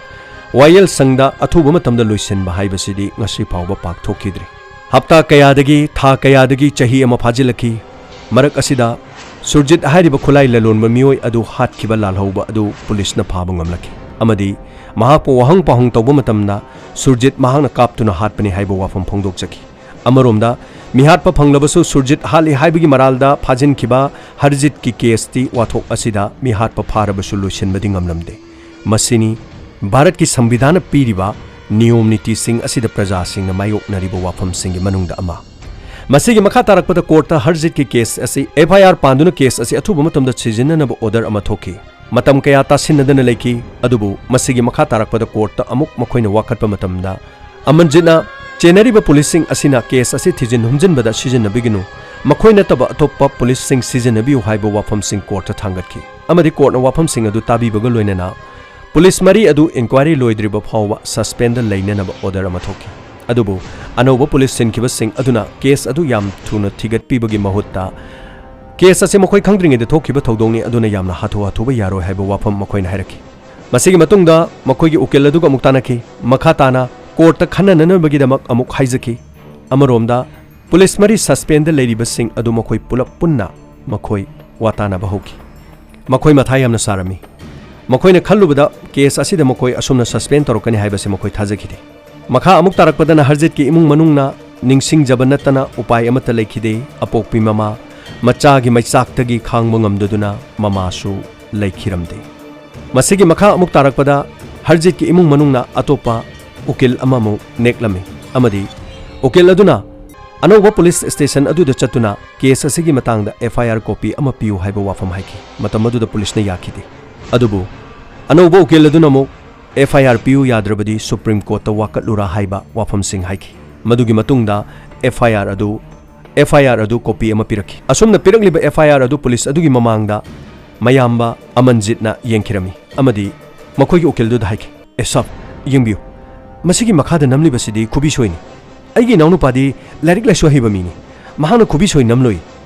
ꯋꯥꯌꯦꯜꯁꯪꯗ ꯑꯊꯨꯕ ꯃꯇꯝꯗ ꯂꯣꯏꯁꯤꯟꯕ ꯍꯥꯏꯕꯁꯤꯗꯤ ꯉꯁꯤ ꯐꯥꯎꯕ ꯄꯥꯛ ꯊꯣꯛꯈꯤꯗ꯭ꯔꯤ꯫ ꯍꯞꯇꯥ ꯀꯌꯥꯗꯒꯤ, ꯊꯥ ꯀꯌꯥꯗꯒꯤ, ꯆꯍꯤ ꯑꯃ ꯐꯥꯖꯤꯜꯂꯛꯈꯤ꯫ ꯃꯔꯛ ꯑꯁꯤꯗ ꯁꯨꯔꯖꯤꯠ ꯍꯥꯏꯔꯤꯕ ꯈꯨꯠꯂꯥꯏ ꯂꯂꯣꯟꯕ ꯃꯤꯑꯣꯏ ꯑꯗꯨ ꯍꯥꯠꯈꯤꯕ ꯂꯥꯜꯍꯧꯕ ꯑꯗꯨ ꯄꯨꯂꯤꯁꯅ ꯐꯥꯕ ꯉꯝꯂꯛꯈꯤ ꯑꯃꯗꯤ ꯃꯍꯥꯛꯄꯨ ꯋꯥꯍꯪ ꯄꯥꯎꯍꯪ ꯇꯧꯕ ꯃꯇꯝꯗ ꯁꯨꯔꯖꯤꯠ ꯃꯍꯥꯛꯅ ꯀꯥꯞꯇꯨꯅ ꯍꯥꯠꯄꯅꯤ ꯍꯥꯏꯕ ꯋꯥꯐꯝ ꯐꯣꯡꯗꯣꯛꯆꯈꯤ꯫ ꯑꯃꯔꯣꯝꯗ, ꯃꯤꯍꯥꯠꯄ ꯐꯪꯂꯕꯁꯨ ꯁꯨꯔꯖꯤꯠ ꯍꯥꯠꯂꯤ ꯍꯥꯏꯕꯒꯤ ꯃꯔꯥꯜꯗ ꯐꯥꯖꯤꯟꯈꯤꯕ ꯍꯔꯖꯤꯠꯀꯤ ꯀꯦꯁꯇꯤ ꯋꯥꯊꯣꯛ ꯑꯁꯤꯗ ꯃꯤꯍꯥꯠꯄ ꯐꯥꯔꯕꯁꯨ ꯂꯣꯏꯁꯤꯟꯕꯗꯤ ꯉꯝꯂꯝꯗꯦ꯫ ꯃꯁꯤꯅꯤ ꯚꯥꯔꯠꯀꯤ ꯁꯪꯕꯤꯙꯥꯟꯅ ꯄꯤꯔꯤꯕ ꯅꯤꯌꯣꯝ ꯅꯤꯇꯤꯁꯤꯡ ꯑꯁꯤꯗ ꯄ꯭ꯔꯖꯥꯁꯤꯡꯅ ꯃꯥꯌꯣꯛꯅꯔꯤꯕ ꯋꯥꯐꯝꯁꯤꯡꯒꯤ ꯃꯅꯨꯡꯗ ꯑꯃ꯫ ꯃꯁꯤꯒꯤ ꯃꯈꯥ ꯇꯥꯔꯛꯄꯗ ꯀꯣꯔꯠꯇ ꯍꯔꯖꯤꯠꯀꯤ ꯀꯦꯁ ꯑꯁꯤ ꯑꯦꯐ ꯑꯥꯏ ꯑꯥꯔ ꯄꯥꯟꯗꯨꯅ ꯀꯦꯁ ꯑꯁꯤ ꯑꯊꯨꯕ ꯃꯇꯝꯗ ꯊꯤꯖꯤꯟꯅꯅꯕ ꯑꯣꯔꯗꯔ ꯑꯃ ꯊꯣꯛꯈꯤ꯫ ꯃꯇꯝ ꯀꯌꯥ ꯇꯥꯁꯤꯟꯅꯗꯅ ꯂꯩꯈꯤ, ꯑꯗꯨꯕꯨ ꯃꯁꯤꯒꯤ ꯃꯈꯥ ꯇꯥꯔꯛꯄꯗ ꯀꯣꯔꯠꯇ ꯑꯃꯨꯛ ꯃꯈꯣꯏꯅ ꯋꯥꯀꯠꯄ ꯃꯇꯝꯗ, ꯑꯃꯟꯖꯤꯠꯅ ꯆꯦꯟꯅꯔꯤꯕ ꯄꯨꯂꯤꯁꯁꯤꯡ ꯑꯁꯤꯅ ꯀꯦꯁ ꯑꯁꯤ ꯊꯤꯖꯤꯟ ꯍꯨꯝꯖꯤꯟꯕꯗ ꯁꯤꯖꯤꯟꯅꯕꯤꯒꯅꯨ, ꯃꯈꯣꯏ ꯅꯠꯇꯕ ꯑꯇꯣꯞꯄ ꯄꯨꯂꯤꯁꯁꯤꯡ ꯁꯤꯖꯤꯟꯅꯕꯤꯌꯨ ꯍꯥꯏꯕ ꯋꯥꯐꯝꯁꯤꯡ ꯀꯣꯔꯠꯇ ꯊꯥꯡꯒꯠꯈꯤ ꯑꯃꯗꯤ ꯀꯣꯔꯠꯅ ꯋꯥꯐꯝꯁꯤꯡ ꯑꯗꯨ ꯇꯥꯕꯤꯕꯒ ꯂꯣꯏꯅꯅ ꯄꯨꯂꯤꯁ ꯃꯔꯤ ꯑꯗꯨ ꯏꯟꯀ꯭ꯋꯥꯏꯔꯤ ꯂꯣꯏꯗ꯭ꯔꯤꯕ ꯐꯥꯎꯕ ꯁꯁꯄꯦꯟꯗ ꯂꯩꯅꯅꯕ ꯑꯣꯔꯗꯔ ꯑꯃ ꯊꯣꯛꯈꯤ꯫ ꯑꯗꯨꯕꯨ ꯑꯅꯧꯕ ꯄꯨꯂꯤꯁ ꯁꯤꯟꯈꯤꯕꯁꯤꯡ ꯑꯗꯨꯅ ꯀꯦꯁ ꯑꯗꯨ ꯌꯥꯝ ꯊꯨꯅ ꯊꯤꯒꯠꯄꯤꯕꯒꯤ ꯃꯍꯨꯠꯇ, ꯀꯦꯁ ꯑꯁꯤ ꯃꯈꯣꯏ ꯈꯪꯗ꯭ꯔꯤꯉꯩꯗ ꯊꯣꯛꯈꯤꯕ ꯊꯧꯗꯣꯛꯅꯤ, ꯑꯗꯨꯅ ꯌꯥꯝꯅ ꯍꯥꯊꯨ ꯍꯥꯊꯨꯕ ꯌꯥꯔꯣꯏ ꯍꯥꯏꯕ ꯋꯥꯐꯝ ꯃꯈꯣꯏꯅ ꯍꯥꯏꯔꯛꯈꯤ꯫ ꯃꯁꯤꯒꯤ ꯃꯇꯨꯡꯗ ꯃꯈꯣꯏꯒꯤ ꯎꯀꯤꯜ ꯑꯗꯨꯒ ꯑꯃꯨꯛ ꯇꯥꯟꯅꯈꯤ꯫ ꯃꯈꯥ ꯇꯥꯅ ꯀꯣꯔꯠꯇ ꯈꯟꯅꯅꯅꯕꯒꯤꯗꯃꯛ ꯑꯃꯨꯛ ꯍꯥꯏꯖꯈꯤ꯫ ꯑꯃꯔꯣꯝꯗ, ꯄꯨꯂꯤꯁ ꯃꯔꯤ ꯁꯁꯄꯦꯟꯗ ꯂꯩꯔꯤꯕꯁꯤꯡ ꯑꯗꯨ ꯃꯈꯣꯏ ꯄꯨꯂꯞ ꯄꯨꯟꯅ ꯃꯈꯣꯏ ꯋꯥ ꯇꯥꯅꯕ ꯍꯧꯈꯤ꯫ ꯃꯈꯣꯏ ꯃꯊꯥ ꯌꯥꯝꯅ ꯁꯥꯔꯝꯃꯤ꯫ ꯃꯈꯣꯏꯅ ꯈꯜꯂꯨꯕꯗ ꯀꯦꯁ ꯑꯁꯤꯗ ꯃꯈꯣꯏ ꯑꯁꯨꯝꯅ ꯁꯁꯄꯦꯟ ꯇꯧꯔꯛꯀꯅꯤ ꯍꯥꯏꯕꯁꯤ ꯃꯈꯣꯏ ꯊꯥꯖꯈꯤꯗꯦ꯫ ꯃꯈꯥ ꯑꯃꯨꯛ ꯇꯥꯔꯛꯄꯗꯅ ꯍꯔꯖꯤꯠꯀꯤ ꯏꯃꯨꯡ ꯃꯅꯨꯡꯅ ꯅꯤꯡꯁꯤꯡꯖꯕ ꯅꯠꯇꯅ ꯎꯄꯥꯏ ꯑꯃꯠꯇ ꯂꯩꯈꯤꯗꯦ꯫ ꯑꯄꯣꯛꯄꯤ ꯃꯃꯥ ꯃꯆꯥꯒꯤ ꯃꯩꯆꯥꯛꯇꯒꯤ ꯈꯥꯡꯕ ꯉꯝꯗꯗꯨꯅ ꯃꯃꯥꯁꯨ ꯂꯩꯈꯤꯔꯝꯗꯦ꯫ ꯃꯁꯤꯒꯤ ꯃꯈꯥ ꯑꯃꯨꯛ ꯇꯥꯔꯛꯄꯗ ꯍꯔꯖꯤꯠꯀꯤ ꯏꯃꯨꯡ ꯃꯅꯨꯡꯅ ꯑꯇꯣꯞꯄ ꯎꯀꯤꯜ ꯑꯃꯃꯨꯛ ꯅꯦꯛꯂꯝꯃꯤ ꯑꯃꯗꯤ ꯎꯀꯤꯜ ꯑꯗꯨꯅ ꯑꯅꯧꯕ ꯄꯨꯂꯤꯁ ꯁ꯭ꯇꯦꯁꯟ ꯑꯗꯨꯗ ꯆꯠꯇꯨꯅ ꯀꯦꯁ ꯑꯁꯤꯒꯤ ꯃꯇꯥꯡꯗ ꯑꯦꯐ ꯑꯥꯏ ꯑꯥꯔ ꯀꯣꯄꯤ ꯑꯃ ꯄꯤꯌꯨ ꯍꯥꯏꯕ ꯋꯥꯐꯝ ꯍꯥꯏꯈꯤ꯫ ꯃꯇꯝ ꯑꯗꯨꯗ ꯄꯨꯂꯤꯁꯅ ꯌꯥꯈꯤꯗꯦ꯫ ꯑꯗꯨꯕꯨ ꯑꯅꯧꯕ ꯎꯀꯤꯜ ꯑꯗꯨꯅ ꯑꯃꯨꯛ ꯑꯦꯐ ꯑꯥꯏ ꯑꯥꯔ ꯄꯤꯌꯨ ꯌꯥꯗ꯭ꯔꯕꯗꯤ ꯁꯨꯄ꯭ꯔꯤꯝ ꯀꯣꯔꯠꯇ ꯋꯥꯀꯠꯂꯨꯔꯥ ꯍꯥꯏꯕ ꯋꯥꯐꯝꯁꯤꯡ ꯍꯥꯏꯈꯤ꯫ ꯃꯗꯨꯒꯤ ꯃꯇꯨꯡꯗ ꯑꯦꯐ ꯑꯥꯏ ꯑꯥꯔ ꯑꯗꯨ, ꯑꯦꯐ ꯑꯥꯏ ꯑꯥꯔ ꯑꯗꯨ ꯀꯣꯄꯤ ꯑꯃ ꯄꯤꯔꯛꯈꯤ꯫ ꯑꯁꯨꯝꯅ ꯄꯤꯔꯛꯂꯤꯕ ꯑꯦꯐ ꯑꯥꯏ ꯑꯥꯔ ꯑꯗꯨ ꯄꯨꯂꯤꯁ ꯑꯗꯨꯒꯤ ꯃꯃꯥꯡꯗ ꯃꯌꯥꯝꯕ ꯑꯃꯟꯖꯤꯠꯅ ꯌꯦꯡꯈꯤꯔꯝꯃꯤ ꯑꯃꯗꯤ ꯃꯈꯣꯏꯒꯤ ꯎꯀꯤꯜꯗꯨꯗ ꯍꯥꯏꯈꯤ, "ꯑꯦ ꯁꯥꯕ, ꯌꯦꯡꯕꯤꯌꯨ, ꯃꯁꯤꯒꯤ ꯃꯈꯥꯗ ꯅꯝꯂꯤꯕꯁꯤꯗꯤ ꯈꯨꯕꯤ ꯁꯣꯏꯅꯤ꯫ ꯑꯩꯒꯤ ꯏꯅꯥꯎꯅꯨꯄꯥꯗꯤ ꯂꯥꯏꯔꯤꯛ ꯂꯥꯏꯁꯨ ꯍꯩꯕ ꯃꯤꯅꯤ꯫ ꯃꯍꯥꯛꯅ ꯈꯨꯕꯤ ꯁꯣꯏ ꯅꯝꯂꯣꯏ꯫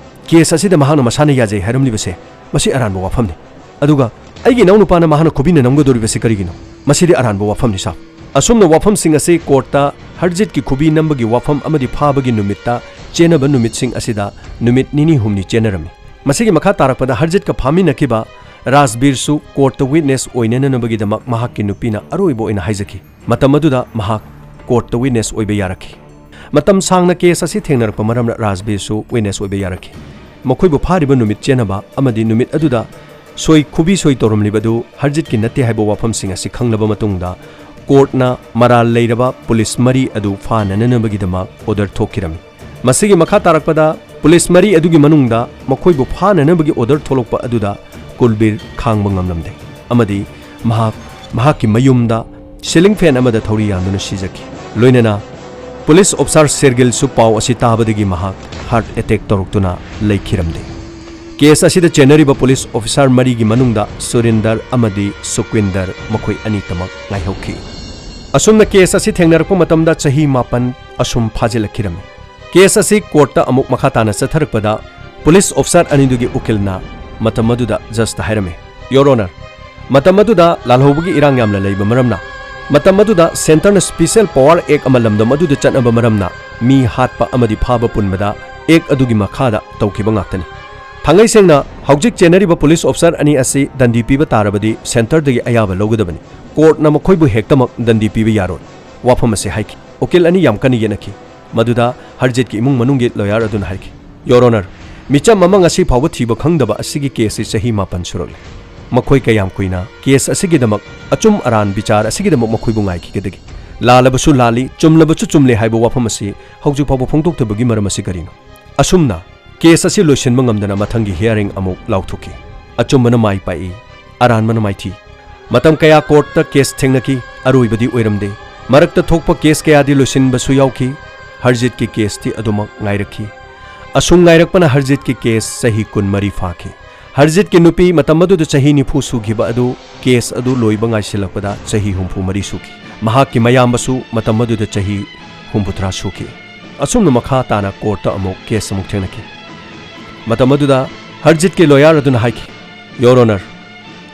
ꯀꯦꯁ ꯑꯁꯤꯗ ꯃꯍꯥꯛꯅ ꯃꯁꯥꯅ ꯌꯥꯖꯩ ꯍꯥꯏꯔꯝꯂꯤꯕꯁꯦ, ꯃꯁꯤ ꯑꯔꯥꯟꯕ ꯋꯥꯐꯝꯅꯤ꯫ ꯑꯗꯨꯒ ꯑꯩꯒꯤ ꯏꯅꯥꯎꯅꯨꯄꯥꯅ ꯃꯍꯥꯛꯅ ꯈꯨꯕꯤꯅ ꯅꯝꯒꯗꯧꯔꯤꯕꯁꯤ ꯀꯔꯤꯒꯤꯅꯣ? ꯃꯁꯤꯗꯤ ꯑꯔꯥꯟꯕ ꯋꯥꯐꯝꯅꯤ, ꯁꯥꯔ꯫" ꯑꯁꯨꯝꯅ ꯋꯥꯐꯝꯁꯤꯡ ꯑꯁꯤ ꯀꯣꯔꯠꯇ ꯍꯔꯖꯤꯠꯀꯤ ꯈꯨꯕꯤ ꯅꯝꯕꯒꯤ ꯋꯥꯐꯝ ꯑꯃꯗꯤ ꯐꯥꯕꯒꯤ ꯅꯨꯃꯤꯠꯇ ꯆꯦꯟꯅꯕ ꯅꯨꯃꯤꯠꯁꯤꯡ ꯑꯁꯤꯗ ꯅꯨꯃꯤꯠ ꯅꯤꯅꯤ ꯍꯨꯝꯅꯤ ꯆꯦꯟꯅꯔꯝꯃꯤ꯫ ꯃꯁꯤꯒꯤ ꯃꯈꯥ ꯇꯥꯔꯛꯄꯗ ꯍꯔꯖꯤꯠꯀ ꯐꯥꯃꯤꯟꯅꯈꯤꯕ ꯔꯥꯖꯕꯤꯔꯁꯨ ꯀꯣꯔꯠꯇ ꯋꯤꯠꯅꯦꯁ ꯑꯣꯏꯅꯅꯕꯒꯤꯗꯃꯛ ꯃꯍꯥꯛꯀꯤ ꯅꯨꯄꯤꯅ ꯑꯔꯣꯏꯕ ꯑꯣꯏꯅ ꯍꯥꯏꯖꯈꯤ꯫ ꯃꯇꯝ ꯑꯗꯨꯗ ꯃꯍꯥꯛ ꯀꯣꯔꯠꯇ ꯋꯤꯠꯅꯦꯁ ꯑꯣꯏꯕ ꯌꯥꯔꯛꯈꯤ꯫ ꯃꯇꯝ ꯁꯥꯡꯅ ꯀꯦꯁ ꯑꯁꯤ ꯊꯦꯡꯅꯔꯛꯄ ꯃꯔꯝꯅ ꯔꯥꯖꯕꯤꯔꯁꯨ ꯋꯤꯠꯅꯦꯁ ꯑꯣꯏꯕ ꯌꯥꯔꯛꯈꯤ꯫ ꯃꯈꯣꯏꯕꯨ ꯐꯥꯔꯤꯕ ꯅꯨꯃꯤꯠ ꯆꯦꯟꯅꯕ ꯑꯃꯗꯤ ꯅꯨꯃꯤꯠ ꯑꯗꯨꯗ ꯁꯣꯏ, ꯈꯨꯕꯤ ꯁꯣꯏ ꯇꯧꯔꯝꯂꯤꯕ ꯑꯗꯨ ꯍꯔꯖꯤꯠꯀꯤ ꯅꯠꯇꯦ ꯍꯥꯏꯕ ꯋꯥꯐꯝꯁꯤꯡ ꯑꯁꯤ ꯈꯪꯂꯕ ꯃꯇꯨꯡꯗ ꯀꯣꯔꯠꯅ ꯃꯔꯥꯜ ꯂꯩꯔꯕ ꯄꯨꯂꯤꯁ ꯃꯔꯤ ꯑꯗꯨ ꯐꯥꯅꯅꯅꯕꯒꯤꯗꯃꯛ ꯑꯣꯔꯗꯔ ꯊꯣꯛꯈꯤꯔꯝꯃꯤ꯫ ꯃꯁꯤꯒꯤ ꯃꯈꯥ ꯇꯥꯔꯛꯄꯗ ꯄꯨꯂꯤꯁ ꯃꯔꯤ ꯑꯗꯨꯒꯤ ꯃꯅꯨꯡꯗ ꯃꯈꯣꯏꯕꯨ ꯐꯥꯅꯅꯕꯒꯤ ꯑꯣꯔꯗꯔ ꯊꯣꯛꯂꯛꯄ ꯑꯗꯨꯗ ꯀꯨꯜꯕꯤꯔ ꯈꯥꯡꯕ ꯉꯝꯂꯝꯗꯦ ꯑꯃꯗꯤ ꯃꯍꯥꯛ ꯃꯍꯥꯛꯀꯤ ꯃꯌꯨꯝꯗ ꯁꯤꯂꯤꯡ ꯐꯦꯟ ꯑꯃꯗ ꯊꯧꯔꯤ ꯌꯥꯟꯗꯨꯅ ꯁꯤꯖꯈꯤ꯫ ꯂꯣꯏꯅꯅ ꯄꯨꯂꯤꯁ ꯑꯣꯐꯤꯁꯥꯔ ꯁꯦꯔꯒꯤꯜꯁꯨ ꯄꯥꯎ ꯑꯁꯤ ꯇꯥꯕꯗꯒꯤ ꯃꯍꯥꯛ ꯍꯥꯔꯠ ꯑꯦꯇꯦꯛ ꯇꯧꯔꯛꯇꯨꯅ ꯂꯩꯈꯤꯔꯝꯗꯦ꯫ ꯀꯦꯁ ꯑꯁꯤꯗ ꯆꯦꯟꯅꯔꯤꯕ ꯄꯨꯂꯤꯁ ꯑꯣꯐꯤꯁꯥꯔ ꯃꯔꯤꯒꯤ ꯃꯅꯨꯡꯗ ꯁꯨꯔꯤꯟꯗꯔ ꯑꯃꯗꯤ ꯁꯨꯛꯋꯤꯟꯗꯔ ꯃꯈꯣꯏ ꯑꯅꯤꯇꯃꯛ ꯉꯥꯏꯍꯧꯈꯤ꯫ ꯑꯁꯨꯝꯅ case ꯑꯁꯤ ꯊꯦꯡꯅꯔꯛꯄ ꯃꯇꯝꯗ ꯆꯍꯤ ꯃꯥꯄꯟ ꯑꯁꯨꯝ ꯐꯥꯖꯤꯜꯂꯛꯈꯤꯔꯝꯃꯤ꯫ Case ꯑꯁꯤ courtꯇ ꯑꯃꯨꯛ ꯃꯈꯥ ꯇꯥꯅ ꯆꯠꯊꯔꯛꯄꯗ police officer ꯑꯅꯤꯗꯨꯒꯤ ꯎꯀꯤꯜꯅ ꯃꯇꯝ ꯑꯗꯨꯗ judgeꯇ ꯍꯥꯏꯔꯝꯃꯤ, "Your Honor, ꯃꯇꯝ ꯑꯗꯨꯗ ꯂꯥꯜꯍꯧꯕꯒꯤ ꯏꯔꯥꯡ ꯌꯥꯝꯅ ꯂꯩꯕ ꯃꯔꯝꯅ, ꯃꯇꯝ ꯑꯗꯨꯗ centreꯅ Special Power Act ꯑꯃ ꯂꯝꯗꯝ ꯑꯗꯨꯗ ꯆꯠꯅꯕ ꯃꯔꯝꯅ ꯃꯤ ꯍꯥꯠꯄ ꯑꯃꯗꯤ ꯐꯥꯕ ꯄꯨꯟꯕꯗ act ꯑꯗꯨꯒꯤ ꯃꯈꯥꯗ ꯇꯧꯈꯤꯕ ꯉꯥꯛꯇꯅꯤ꯫ ꯊꯥꯡꯉꯩ ꯁꯦꯡꯅ ꯍꯧꯖꯤꯛ ꯆꯦꯟꯅꯔꯤꯕ police officer ꯑꯅꯤ ꯑꯁꯤ ꯗꯟꯗꯤ ꯄꯤꯕ ꯇꯥꯔꯕꯗꯤ centreꯗꯒꯤ ꯑꯌꯥꯕ ꯂꯧꯒꯗꯕꯅꯤ꯫ Courtꯅ ꯃꯈꯣꯏꯕꯨ ꯍꯦꯛꯇꯃꯛ ꯗꯟꯗꯤ ꯄꯤꯕ ꯌꯥꯔꯣꯏ" ꯋꯥꯐꯝ ꯑꯁꯤ ꯍꯥꯏꯈꯤ꯫ ꯎꯀꯤꯜ ꯑꯅꯤ ꯌꯥꯝ ꯀꯟꯅ ꯌꯦꯠꯅꯈꯤ꯫ ꯃꯗꯨꯗ ꯍꯔꯖꯤꯠꯀꯤ ꯏꯃꯨꯡ ꯃꯅꯨꯡꯒꯤ lawyer ꯑꯗꯨꯅ ꯍꯥꯏꯈꯤ, "Your Honor, ꯃꯤꯆꯝ ꯑꯃ ꯉꯁꯤ ꯐꯥꯎꯕ ꯊꯤꯕ ꯈꯪꯗꯕ ꯑꯁꯤꯒꯤ case ꯑꯁꯤ ꯆꯍꯤ ꯃꯥꯄꯟ ꯁꯨꯔꯛꯂꯦ꯫ ꯃꯈꯣꯏ ꯀꯌꯥꯝ ꯀꯨꯏꯅ case ꯑꯁꯤꯒꯤꯗꯃꯛ, ꯑꯆꯨꯝ ꯑꯔꯥꯟ ꯕꯤꯆꯥꯔ ꯑꯁꯤꯒꯤꯗꯃꯛ ꯃꯈꯣꯏꯕꯨ ꯉꯥꯏꯈꯤꯒꯗꯒꯦ? ꯂꯥꯜꯂꯕꯁꯨ ꯂꯥꯜꯂꯤ, ꯆꯨꯝꯂꯕꯁꯨ ꯆꯨꯝꯂꯦ ꯍꯥꯏꯕ ꯋꯥꯐꯝ ꯑꯁꯤ ꯍꯧꯖꯤꯛ ꯐꯥꯎꯕ ꯐꯣꯡꯗꯣꯛꯇꯕꯒꯤ ꯃꯔꯝ ꯑꯁꯤ ꯀꯔꯤꯅꯣ?" ꯑꯁꯨꯝꯅ case ꯑꯁꯤ ꯂꯣꯏꯁꯤꯟꯕ ꯉꯝꯗꯅ ꯃꯊꯪꯒꯤ hearing ꯑꯃꯨꯛ ꯂꯥꯎꯊꯣꯛꯈꯤ꯫ ꯑꯆꯨꯝꯕꯅ ꯃꯥꯏ ꯄꯥꯛꯏ, ꯑꯔꯥꯟꯕꯅ ꯃꯥꯏꯊꯤ꯫ ꯃꯇꯝ ꯀꯌꯥ courtꯇ case ꯊꯦꯡꯅꯈꯤ, ꯑꯔꯣꯏꯕꯗꯤ ꯑꯣꯏꯔꯝꯗꯦ꯫ ꯃꯔꯛꯇ ꯊꯣꯛꯄ case ꯀꯌꯥꯗꯤ ꯂꯣꯏꯁꯤꯟꯕꯁꯨ ꯌꯥꯎꯈꯤ꯫ ꯍꯔꯖꯤꯠꯀꯤ caseꯇꯤ ꯑꯗꯨꯃꯛ ꯉꯥꯏꯔꯛꯈꯤ꯫ ꯑꯁꯨꯝ ꯉꯥꯏꯔꯛꯄꯅ ꯍꯔꯖꯤꯠꯀꯤ case ꯆꯍꯤ ꯀꯨꯟꯃꯔꯤ ꯐꯥꯈꯤ꯫ ꯍꯔꯖꯤꯠꯀꯤ ꯅꯨꯄꯤ ꯃꯇꯝ ꯑꯗꯨꯗ ꯆꯍꯤ ꯅꯤꯐꯨ ꯁꯨꯈꯤꯕ ꯑꯗꯨ case ꯑꯗꯨ ꯂꯣꯏꯕ ꯉꯥꯏꯁꯤꯜꯂꯛꯄꯗ ꯆꯍꯤ ꯍꯨꯝꯐꯨ ꯃꯔꯤ ꯁꯨꯈꯤ꯫ ꯃꯍꯥꯛꯀꯤ ꯃꯌꯥꯝꯕꯁꯨ ꯃꯇꯝ ꯑꯗꯨꯗ ꯆꯍꯤ ꯍꯨꯝꯐꯨꯇꯔꯥ ꯁꯨꯈꯤ꯫ ꯑꯁꯨꯝꯅ ꯃꯈꯥ ꯇꯥꯅ courtꯇ ꯑꯃꯨꯛ case ꯑꯃꯨꯛ ꯊꯦꯡꯅꯈꯤ꯫ ꯃꯇꯝ ꯑꯗꯨꯗ ꯍꯔꯖꯤꯠꯀꯤ lawyer ꯑꯗꯨꯅ ꯍꯥꯏꯈꯤ, "Your Honor,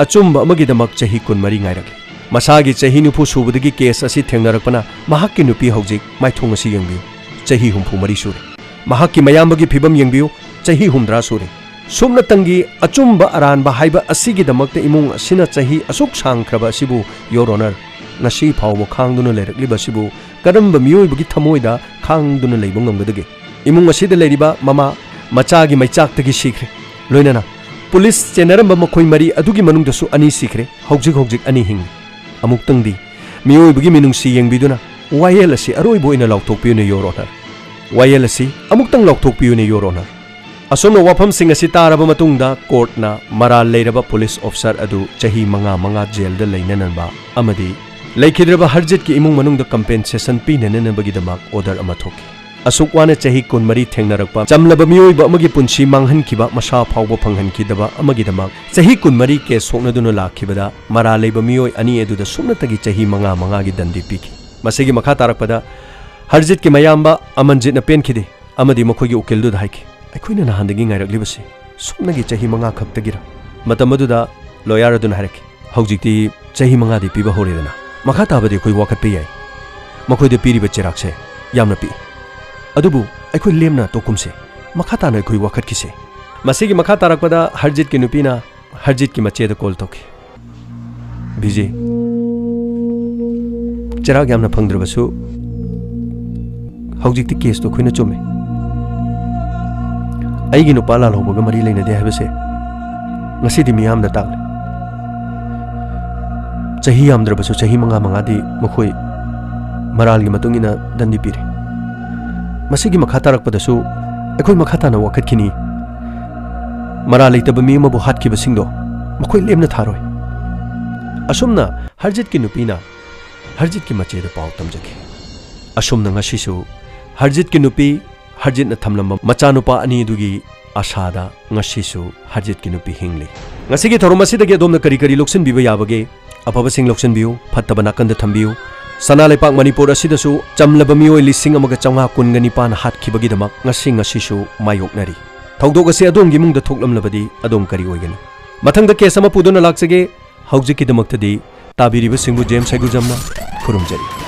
ꯑꯆꯨꯝꯕ ꯑꯃꯒꯤꯗꯃꯛ ꯆꯍꯤ ꯀꯨꯟꯃꯔꯤ ꯉꯥꯏꯔꯛꯂꯤ꯫ ꯃꯁꯥꯒꯤ ꯆꯍꯤ ꯅꯤꯐꯨ ꯁꯨꯕꯗꯒꯤ case ꯑꯁꯤ ꯊꯦꯡꯅꯔꯛꯄꯅ ꯃꯍꯥꯛꯀꯤ ꯅꯨꯄꯤ ꯍꯧꯖꯤꯛ ꯃꯥꯏꯊꯣꯡ ꯑꯁꯤ ꯌꯦꯡꯕꯤꯌꯨ, ꯆꯍꯤ ꯍꯨꯝꯐꯨ ꯃꯔꯤ ꯁꯨꯔꯦ꯫ ꯃꯍꯥꯛꯀꯤ ꯃꯌꯥꯝꯕꯒꯤ ꯐꯤꯕꯝ ꯌꯦꯡꯕꯤꯌꯨ, ꯆꯍꯤ ꯍꯨꯝꯗ꯭ꯔꯥ ꯁꯨꯔꯦ꯫ ꯁꯨꯞꯅꯇꯪꯒꯤ ꯑꯆꯨꯝꯕ ꯑꯔꯥꯟꯕ ꯍꯥꯏꯕ ꯑꯁꯤꯒꯤꯗꯃꯛꯇ ꯏꯃꯨꯡ ꯑꯁꯤꯅ ꯆꯍꯤ ꯑꯁꯨꯛ ꯁꯥꯡꯈ꯭ꯔꯕ ꯑꯁꯤꯕꯨ, Your Honor, ꯉꯁꯤ ꯐꯥꯎꯕ ꯈꯥꯡꯗꯨꯅ ꯂꯩꯔꯛꯂꯤꯕ ꯑꯁꯤꯕꯨ ꯀꯔꯝꯕ ꯃꯤꯑꯣꯏꯕꯒꯤ ꯊꯃꯣꯏꯗ ꯈꯥꯡꯗꯨꯅ ꯂꯩꯕ ꯉꯝꯒꯗꯒꯦ? ꯏꯃꯨꯡ ꯑꯁꯤꯗ ꯂꯩꯔꯤꯕ ꯃꯃꯥ, ꯃꯆꯥꯒꯤ ꯃꯩꯆꯥꯛꯇꯒꯤ ꯁꯤꯈ꯭ꯔꯦ꯫ ꯂꯣꯏꯅꯅ police ꯆꯦꯟꯅꯔꯝꯕ ꯃꯈꯣꯏ ꯃꯔꯤ ꯑꯗꯨꯒꯤ ꯃꯅꯨꯡꯗꯁꯨ ꯑꯅꯤ ꯁꯤꯈ꯭ꯔꯦ꯫ ꯍꯧꯖꯤꯛ ꯍꯧꯖꯤꯛ ꯑꯅꯤ ꯍꯤꯡꯂꯤ꯫ ꯑꯃꯨꯛꯇꯪꯗꯤ ꯃꯤꯑꯣꯏꯕꯒꯤ ꯃꯤꯅꯨꯡꯁꯤ ꯌꯦꯡꯕꯤꯗꯨꯅ ꯋꯥꯌꯦꯜ ꯑꯁꯤ ꯑꯔꯣꯏꯕ ꯑꯣꯏꯅ ꯂꯥꯎꯊꯣꯛꯄꯤꯌꯨꯅꯦ, Your Honor꯫ ꯋꯥꯌꯦꯜ ꯑꯁꯤ ꯑꯃꯨꯛꯇꯪ ꯂꯥꯎꯊꯣꯛꯄꯤꯌꯨꯅꯦ, Your Honor꯫" ꯑꯁꯨꯝꯅ ꯋꯥꯐꯝꯁꯤꯡ ꯑꯁꯤ ꯇꯥꯔꯕ ꯃꯇꯨꯡꯗ courtꯅ ꯃꯔꯥꯜ ꯂꯩꯔꯕ police officer ꯑꯗꯨ ꯆꯍꯤ ꯃꯉꯥ ꯃꯉꯥ jailꯗ ꯂꯩꯅꯅꯕ ꯑꯃꯗꯤ ꯂꯩꯈꯤꯗ꯭ꯔꯕ ꯍꯔꯖꯤꯠꯀꯤ ꯏꯃꯨꯡ ꯃꯅꯨꯡꯗ compensation ꯄꯤꯅꯅꯕꯒꯤꯗꯃꯛ order ꯑꯃ ꯊꯣꯛꯈꯤ꯫ ꯑꯁꯨꯛ ꯋꯥꯅ ꯆꯍꯤ ꯀꯨꯟꯃꯔꯤ ꯊꯦꯡꯅꯔꯛꯄ ꯆꯝꯂꯕ ꯃꯤꯑꯣꯏꯕ ꯑꯃꯒꯤ ꯄꯨꯟꯁꯤ ꯃꯥꯡꯍꯟꯈꯤꯕ, ꯃꯁꯥ ꯐꯥꯎꯕ ꯐꯪꯍꯟꯈꯤꯗꯕ ꯑꯃꯒꯤꯗꯃꯛ ꯆꯍꯤ ꯀꯨꯟꯃꯔꯤ ꯀꯦꯁ ꯁꯣꯛꯅꯗꯨꯅ ꯂꯥꯛꯈꯤꯕꯗ ꯃꯔꯥꯜ ꯂꯩꯕ ꯃꯤꯑꯣꯏ ꯑꯅꯤ ꯑꯗꯨꯗ ꯁꯨꯞꯅꯇꯒꯤ ꯆꯍꯤ ꯃꯉꯥ ꯃꯉꯥꯒꯤ ꯗꯟꯗꯤ ꯄꯤꯈꯤ꯫ ꯃꯁꯤꯒꯤ ꯃꯈꯥ ꯇꯥꯔꯛꯄꯗ ꯍꯔꯖꯤꯠꯀꯤ ꯃꯌꯥꯝꯕ ꯑꯃꯟꯖꯤꯠꯅ ꯄꯦꯟꯈꯤꯗꯦ ꯑꯃꯗꯤ ꯃꯈꯣꯏꯒꯤ ꯎꯀꯤꯜꯗꯨꯗ ꯍꯥꯏꯈꯤ, "ꯑꯩꯈꯣꯏꯅ ꯅꯍꯥꯟꯗꯒꯤ ꯉꯥꯏꯔꯛꯂꯤꯕꯁꯤ ꯁꯨꯞꯅꯒꯤ ꯆꯍꯤ ꯃꯉꯥ ꯈꯛꯇꯒꯤꯔ?" ꯃꯇꯝ ꯑꯗꯨꯗ ꯂꯣꯌꯔ ꯑꯗꯨꯅ ꯍꯥꯏꯔꯛꯈꯤ, "ꯍꯧꯖꯤꯛꯇꯤ ꯆꯍꯤ ꯃꯉꯥꯗꯤ ꯄꯤꯕ ꯍꯧꯔꯦꯗꯅ, ꯃꯈꯥ ꯇꯥꯕꯗꯤ ꯑꯩꯈꯣꯏ ꯋꯥꯀꯠꯄ ꯌꯥꯏ꯫ ꯃꯈꯣꯏꯗ ꯄꯤꯔꯤꯕ ꯆꯩꯔꯥꯛꯁꯦ ꯌꯥꯝꯅ ꯄꯤꯛꯏ꯫ ꯑꯗꯨꯕꯨ ꯑꯩꯈꯣꯏ ꯂꯦꯝꯅ ꯇꯣꯛꯀꯨꯝꯁꯦ꯫ ꯃꯈꯥ ꯇꯥꯅ ꯑꯩꯈꯣꯏ ꯋꯥꯀꯠꯈꯤꯁꯦ꯫" ꯃꯁꯤꯒꯤ ꯃꯈꯥ ꯇꯥꯔꯛꯄꯗ ꯍꯔꯖꯤꯠꯀꯤ ꯅꯨꯄꯤꯅ ꯍꯔꯖꯤꯠꯀꯤ ꯃꯆꯦꯗ ꯀꯣꯜ ꯇꯧꯈꯤ꯫ "ꯕꯤꯖꯦ, ꯆꯩꯔꯥꯛ ꯌꯥꯝꯅ ꯐꯪꯗ꯭ꯔꯕꯁꯨ ꯍꯧꯖꯤꯛꯇꯤ ꯀꯦꯁꯇꯣ ꯑꯩꯈꯣꯏꯅ ꯆꯨꯝꯃꯦ꯫ ꯑꯩꯒꯤ ꯅꯨꯄꯥ ꯂꯥꯜꯍꯧꯕꯒ ꯃꯔꯤ ꯂꯩꯅꯗꯦ ꯍꯥꯏꯕꯁꯦ ꯉꯁꯤꯗꯤ ꯃꯤꯌꯥꯝꯗ ꯇꯥꯛꯂꯦ꯫ ꯆꯍꯤ ꯌꯥꯝꯗ꯭ꯔꯕꯁꯨ ꯆꯍꯤ ꯃꯉꯥ ꯃꯉꯥꯗꯤ ꯃꯈꯣꯏ ꯃꯔꯥꯜꯒꯤ ꯃꯇꯨꯡ ꯏꯟꯅ ꯗꯟꯗꯤ ꯄꯤꯔꯦ꯫ ꯃꯁꯤꯒꯤ ꯃꯈꯥ ꯇꯥꯔꯛꯄꯗꯁꯨ ꯑꯩꯈꯣꯏ ꯃꯈꯥ ꯇꯥꯅ ꯋꯥꯀꯠꯈꯤꯅꯤ꯫ ꯃꯔꯥꯜ ꯂꯩꯇꯕ ꯃꯤ ꯑꯃꯕꯨ ꯍꯥꯠꯈꯤꯕꯁꯤꯡꯗꯣ ꯃꯈꯣꯏ ꯂꯦꯝꯅ ꯊꯥꯔꯣꯏ꯫" ꯑꯁꯨꯝꯅ ꯍꯔꯖꯤꯠꯀꯤ ꯅꯨꯄꯤꯅ ꯍꯔꯖꯤꯠꯀꯤ ꯃꯆꯦꯗ ꯄꯥꯎ ꯇꯝꯖꯈꯤ꯫ ꯑꯁꯨꯝꯅ ꯉꯁꯤꯁꯨ ꯍꯔꯖꯤꯠꯀꯤ ꯅꯨꯄꯤ, ꯍꯔꯖꯤꯠꯅ ꯊꯝꯂꯝꯕ ꯃꯆꯥꯅꯨꯄꯥ ꯑꯅꯤꯗꯨꯒꯤ ꯑꯁꯥꯗ ꯉꯁꯤꯁꯨ ꯍꯔꯖꯤꯠꯀꯤ ꯅꯨꯄꯤ ꯍꯤꯡꯂꯤ꯫ ꯉꯁꯤꯒꯤ ꯊꯧꯔꯝ ꯑꯁꯤꯗꯒꯤ ꯑꯗꯣꯝꯅ ꯀꯔꯤ ꯀꯔꯤ ꯂꯧꯁꯤꯟꯕꯤꯕ ꯌꯥꯕꯒꯦ? ꯑꯐꯕꯁꯤꯡ ꯂꯧꯁꯤꯟꯕꯤꯌꯨ, ꯐꯠꯇꯕ ꯅꯥꯀꯟꯗ ꯊꯝꯕꯤꯌꯨ꯫ ꯁꯅꯥ ꯂꯩꯄꯥꯛ ꯃꯅꯤꯄꯨꯔ ꯑꯁꯤꯗꯁꯨ ꯆꯝꯂꯕ ꯃꯤꯑꯣꯏ ꯂꯤꯁꯤꯡ ꯑꯃꯒ ꯆꯥꯝꯃꯉꯥ ꯀꯨꯟꯒ ꯅꯤꯄꯥꯟ ꯍꯥꯠꯈꯤꯕꯒꯤꯗꯃꯛ ꯉꯁꯤ ꯉꯁꯤꯁꯨ ꯃꯥꯌꯣꯛꯅꯔꯤ꯫ ꯊꯧꯗꯣꯛ ꯑꯁꯤ ꯑꯗꯣꯝꯒꯤ ꯏꯃꯨꯡꯗ ꯊꯣꯛꯂꯝꯂꯕꯗꯤ ꯑꯗꯣꯝ ꯀꯔꯤ ꯑꯣꯏꯒꯅꯤ? ꯃꯊꯪꯗ ꯀꯦꯁ ꯑꯃ ꯄꯨꯗꯨꯅ ꯂꯥꯛꯆꯒꯦ꯫ ꯍꯧꯖꯤꯛꯀꯤꯗꯃꯛꯇꯗꯤ ꯇꯥꯕꯤꯔꯤꯕꯁꯤꯡꯕꯨ ꯖꯦꯝꯁ ꯍꯩꯒꯨꯖꯝꯅ ꯈꯨꯔꯨꯝꯖꯔꯤ꯫